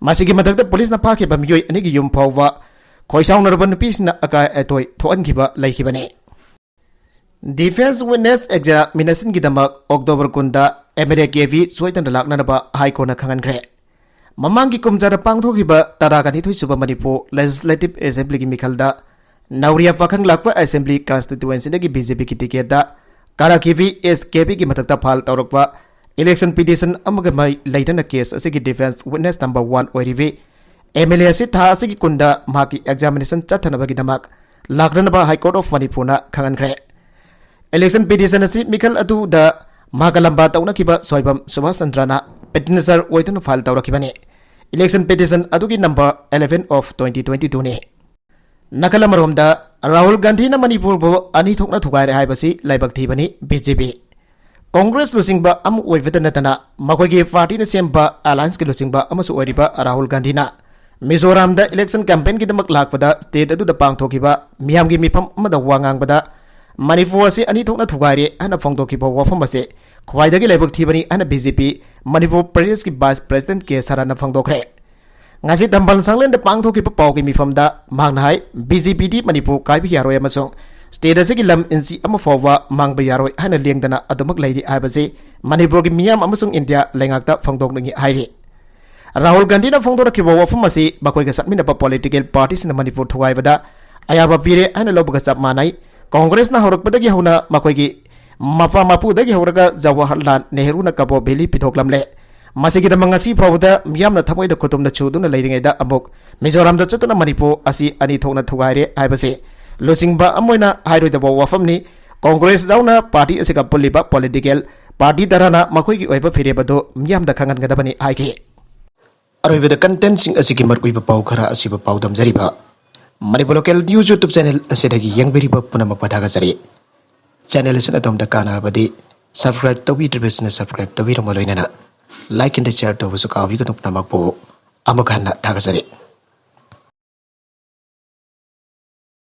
ꯃꯁꯤꯒꯤ ꯃꯊꯛꯇ ꯄꯨꯂꯤꯁꯅ ꯐꯥꯈꯤꯕ ꯃꯤꯑꯣꯏ ꯑꯅꯤꯒꯤ ꯌꯨꯝ ꯐꯥꯎꯕ ꯈꯣꯏꯁꯥꯎꯅꯔꯕ ꯅꯨꯄꯤꯁꯤꯡꯅ ꯑꯀꯥꯏ ꯑꯇꯣꯏ ꯊꯣꯛꯍꯟꯈꯤꯕ ꯂꯩꯈꯤꯕꯅꯤ꯫ ꯗꯤꯐꯦꯟꯁ ꯋꯤꯠꯅꯦꯁ ꯑꯦꯛꯖꯥꯃꯤꯅꯦꯁꯟꯒꯤꯗꯃꯛ ꯑꯣꯛꯇꯣꯕꯔ ꯀꯨꯟꯗ M L A K V ꯁꯣꯏꯗꯅ ꯂꯥꯛꯅꯅꯕ ꯍꯥꯏ ꯀꯣꯔꯠꯅ ꯈꯪꯍꯟꯈ꯭ꯔꯦ꯫ ꯃꯃꯥꯡꯒꯤ ꯀꯨꯝꯖꯥꯗ ꯄꯥꯡꯊꯣꯛꯈꯤꯕ ꯇꯔꯥꯒ ꯅꯤꯊꯣꯏ ꯁꯨꯕ ꯃꯅꯤꯄꯨꯔ ꯂꯦꯖꯤꯁꯂꯦꯇꯤꯚ ꯑꯦꯁꯦꯝꯕ꯭ꯂꯤꯒꯤ ꯃꯤꯈꯜꯗ ꯅꯧꯔꯤꯌꯥ ꯄꯥꯈꯪ ꯂꯥꯛꯄ ꯑꯦꯁꯦꯝꯕ꯭ꯂꯤ ꯀꯟꯁꯇꯤꯇ꯭ꯋꯦꯟꯁꯤꯗꯒꯤ ꯕꯤ ꯖꯦ ꯄꯤꯒꯤ ꯇꯤꯀꯦꯠꯇ ꯀꯥꯔꯥꯀꯤꯕꯤ ꯑꯦꯁ ꯀꯦ ꯕꯤꯒꯤ ꯃꯊꯛꯇ ꯐꯥꯏꯜ ꯇꯧꯔꯛꯄ ꯏꯂꯦꯛꯁꯟ ꯄꯤꯇꯤꯁꯟ ꯑꯃꯒ ꯃꯔꯤ ꯂꯩꯅꯅ ꯀꯦꯁ ꯑꯁꯤꯒꯤ ꯗꯤꯐꯦꯟꯁ ꯋꯤꯠꯅꯦꯁ ꯅꯝꯕꯔ ꯋꯥꯟ ꯑꯣꯏꯔꯤꯕꯤ ꯑꯦꯝ ꯑꯦꯜ ꯑꯦ ꯑꯁꯤ ꯊꯥ ꯑꯁꯤꯒꯤ ꯀꯨꯟꯗ ꯃꯍꯥꯛꯀꯤ ꯑꯦꯛꯖꯥꯃꯤꯅꯦꯁꯟ ꯆꯠꯊꯅꯕꯒꯤꯗꯃꯛ ꯂꯥꯛꯂꯅꯕ ꯍꯥꯏ ꯀꯣꯔꯠ ꯑꯣꯐ ꯃꯅꯤꯄꯨꯔꯅ ꯈꯪꯍꯟꯈ꯭ꯔꯦ꯫ ꯏꯂꯦꯛꯁꯟ ꯄꯤꯇꯤꯁꯟ ꯑꯁꯤ ꯃꯤꯈꯜ ꯑꯗꯨꯗ ꯃꯍꯥꯛꯀ ꯂꯝꯕꯥ ꯇꯧꯅꯈꯤꯕ ꯁꯣꯏꯕꯝ ꯁꯨꯕꯥꯁ ꯆꯟꯗ꯭ꯔꯅ ꯄꯤꯇꯤꯁꯅꯔ ꯑꯣꯏꯗꯨꯅ ꯐꯥꯏꯜ ꯇꯧꯔꯛꯈꯤꯕꯅꯤ꯫ ꯏꯂꯦꯛꯁꯟ ꯄꯤꯇꯤꯁꯟ ꯑꯗꯨꯒꯤ number eleven of twenty twenty two ꯅꯤ꯫ ꯅꯥꯀꯜ ꯑꯃꯔꯣꯝꯗ, ꯔꯥꯍꯨꯜ ꯒꯥꯟꯙꯤꯅ ꯃꯅꯤꯄꯨꯔꯕꯨ ꯑꯅꯤ ꯊꯣꯛꯅ ꯊꯨꯒꯥꯏꯔꯦ ꯍꯥꯏꯕꯁꯤ ꯂꯥꯏꯕꯛ ꯊꯤꯕꯅꯤ ꯕꯤ ꯖꯦ ꯄꯤ꯫ ꯀꯣꯡꯒ꯭ꯔꯦꯁ ꯂꯨꯆꯤꯡꯕ ꯑꯃ ꯑꯣꯏꯕꯇ ꯅꯠꯇꯅ ꯃꯈꯣꯏꯒꯤ ꯄꯥꯔꯇꯤꯅ ꯁꯦꯝꯕ ꯑꯦꯂꯥꯌꯟꯁꯀꯤ ꯂꯨꯆꯤꯡꯕ ꯑꯃꯁꯨ ꯑꯣꯏꯔꯤꯕ ꯔꯥꯍꯨꯜ ꯒꯥꯟꯙꯤꯅ ꯃꯤꯖꯣꯔꯥꯝꯗ ꯏꯂꯦꯛꯁꯟ ꯀꯦꯝꯄꯦꯟꯒꯤꯗꯃꯛ ꯂꯥꯛꯄꯗ ꯁ꯭ꯇꯦꯠ ꯑꯗꯨꯗ ꯄꯥꯡꯊꯣꯛꯈꯤꯕ ꯃꯤꯌꯥꯝꯒꯤ ꯃꯤꯐꯝ ꯑꯃꯗ ꯋꯥ ꯉꯥꯡꯕꯗ ꯃꯅꯤꯄꯨꯔ ꯑꯁꯤ ꯑꯅꯤ ꯊꯣꯛꯅ ꯊꯨꯒꯥꯏꯔꯦ ꯍꯥꯏꯅ ꯐꯣꯡꯗꯣꯛꯈꯤꯕ ꯋꯥꯐꯝ ꯑꯁꯤ ꯈ꯭ꯋꯥꯏꯗꯒꯤ ꯂꯥꯏꯕꯛ ꯊꯤꯕꯅꯤ ꯍꯥꯏꯅ ꯕꯤ ꯖꯦ ꯄꯤ ꯃꯅꯤꯄꯨꯔ ꯄ꯭ꯔꯗꯦꯁꯀꯤ ꯚꯥꯏꯁ ꯄ꯭ꯔꯦꯁꯤꯗꯦꯟꯠ ꯀꯦ ꯁꯔꯟꯅ ꯐꯣꯡꯗꯣꯛꯈ꯭ꯔꯦ꯫ ꯉꯁꯤ ꯊꯝꯕꯥꯜ ꯁꯪꯂꯦꯟꯗ ꯄꯥꯡꯊꯣꯛꯈꯤꯕ ꯄꯥꯎꯒꯤ ꯃꯤꯐꯝꯗ ꯃꯍꯥꯛꯅ ꯍꯥꯏ, ꯕꯤ ꯖꯦ ꯄꯤꯗꯤ ꯃꯅꯤꯄꯨꯔ ꯀꯥꯏꯕ ꯌꯥꯔꯣꯏ ꯑꯃꯁꯨꯡ ꯁ꯭ꯇꯦꯠ ꯑꯁꯤꯒꯤ ꯂꯝ ꯏꯟꯆꯤ ꯑꯃ ꯐꯥꯎꯕ ꯃꯥꯡꯕ ꯌꯥꯔꯣꯏ ꯍꯥꯏꯅ ꯂꯦꯡꯗꯅ ꯑꯗꯨꯃꯛ ꯂꯩꯔꯤ ꯍꯥꯏꯕꯁꯤ ꯃꯅꯤꯄꯨꯔꯒꯤ ꯃꯤꯌꯥꯝ ꯑꯃꯁꯨꯡ ꯏꯟꯗꯤꯌꯥ ꯂꯩꯉꯥꯛꯇ ꯐꯣꯡꯗꯣꯛꯅꯤꯡꯏ ꯍꯥꯏꯔꯤ꯫ ꯔꯥꯍꯨꯜ ꯒꯥꯟꯙꯤꯅ ꯐꯣꯡꯗꯣꯔꯛꯈꯤꯕ ꯋꯥꯐꯝ ꯑꯁꯤ ꯃꯈꯣꯏꯒ ꯆꯠꯃꯤꯟꯅꯕ ꯄꯣꯂꯤꯇꯤꯀꯦꯜ ꯄꯥꯔꯇꯤꯁꯤꯡꯅ ꯃꯅꯤꯄꯨꯔ ꯊꯨꯒꯥꯏꯕꯗ ꯑꯌꯥꯕ ꯄꯤꯔꯦ ꯍꯥꯏꯅ ꯂꯧꯕꯒ ꯆꯞ ꯃꯥꯟꯅꯩ꯫ ꯀꯣꯡꯒ꯭ꯔꯦꯁꯅ ꯍꯧꯔꯛꯄꯗꯒꯤ ꯍꯧꯅ ꯃꯈꯣꯏꯒꯤ ꯃꯄꯥ ꯃꯄꯨꯗꯒꯤ ꯍꯧꯔꯒ ꯖꯋꯥꯍꯔꯂꯥꯜ ꯅꯦꯍꯔꯨꯅ ꯀꯕꯣ ꯚꯦꯂꯤ ꯄꯤꯊꯣꯛꯂꯝꯂꯦ꯫ ꯃꯁꯤꯒꯤꯗꯃꯛ ꯉꯁꯤ ꯐꯥꯎꯕꯗ ꯃꯤꯌꯥꯝꯅ ꯊꯃꯣꯏꯗ ꯈꯨꯗꯨꯝꯅ ꯆꯨꯗꯨꯅ ꯂꯩꯔꯤꯉꯩꯗ ꯑꯃꯨꯛ ꯃꯤꯖꯣꯔꯥꯝꯗ ꯆꯠꯇꯨꯅ ꯃꯅꯤꯄꯨꯔ ꯑꯁꯤ ꯑꯅꯤ ꯊꯣꯛꯅ ꯊꯨꯒꯥꯏꯔꯦ ꯍꯥꯏꯕꯁꯤ ꯂꯨꯆꯤꯡꯕ ꯑꯃ ꯑꯣꯏꯅ ꯍꯥꯏꯔꯣꯏꯗꯕ ꯋꯥꯐꯝꯅꯤ꯫ ꯀꯣꯡꯒ꯭ꯔꯦꯁ ꯌꯥꯎꯅ ꯄꯥꯔꯇꯤ ꯑꯁꯤꯒ ꯄꯨꯜꯂꯤꯕ ꯄꯣꯂꯤꯇꯤꯀꯦꯜ ꯄꯥꯔꯇꯤ ꯇꯔꯥꯅ ꯃꯈꯣꯏꯒꯤ ꯑꯣꯏꯕ ꯐꯤꯔꯦꯞ ꯑꯗꯨ ꯃꯤꯌꯥꯝꯗ ꯈꯪꯍꯟꯒꯗꯕꯅꯤ ꯍꯥꯏꯈꯤ꯫ ꯑꯔꯣꯏꯕꯗ ꯀꯟꯇꯦꯟꯠꯁꯤꯡ ꯑꯁꯤꯒꯤ ꯃꯔꯨꯑꯣꯏꯕ ꯄꯥꯎ ꯈꯔ ꯑꯁꯤꯕꯨ ꯄꯥꯎꯗꯝꯖꯔꯤꯕ Manipur local news YouTube channel ꯑꯁꯤꯗꯒꯤ ꯌꯦꯡꯕꯤꯔꯤꯕ ꯄꯨꯝꯅꯃꯛꯄꯨ ꯊꯥꯒꯠꯆꯔꯤ꯫ ꯆꯦꯅꯦꯜ ꯑꯁꯤꯅ ꯑꯗꯣꯝꯗ ꯀꯥꯟꯅꯔꯕꯗꯤ ꯁꯕꯁꯀ꯭ꯔꯥꯏꯕ ꯇꯧꯕꯤꯗ꯭ꯔꯤꯕꯁꯤꯡꯅ ꯁꯕꯁꯀ꯭ꯔꯥꯏꯕ ꯇꯧꯕꯤꯔꯝꯕ ꯂꯣꯏꯅꯅ ꯂꯥꯏꯛ ꯑꯦꯟ ꯁꯤꯌꯔ ꯇꯧꯕꯁꯨ ꯀꯥꯎꯕꯤꯒꯅꯨ꯫ ꯄꯨꯝꯅꯃꯛꯄꯨ ꯑꯃꯨꯛ ꯍꯟꯅ ꯊꯥꯒꯠꯆꯔꯤ꯫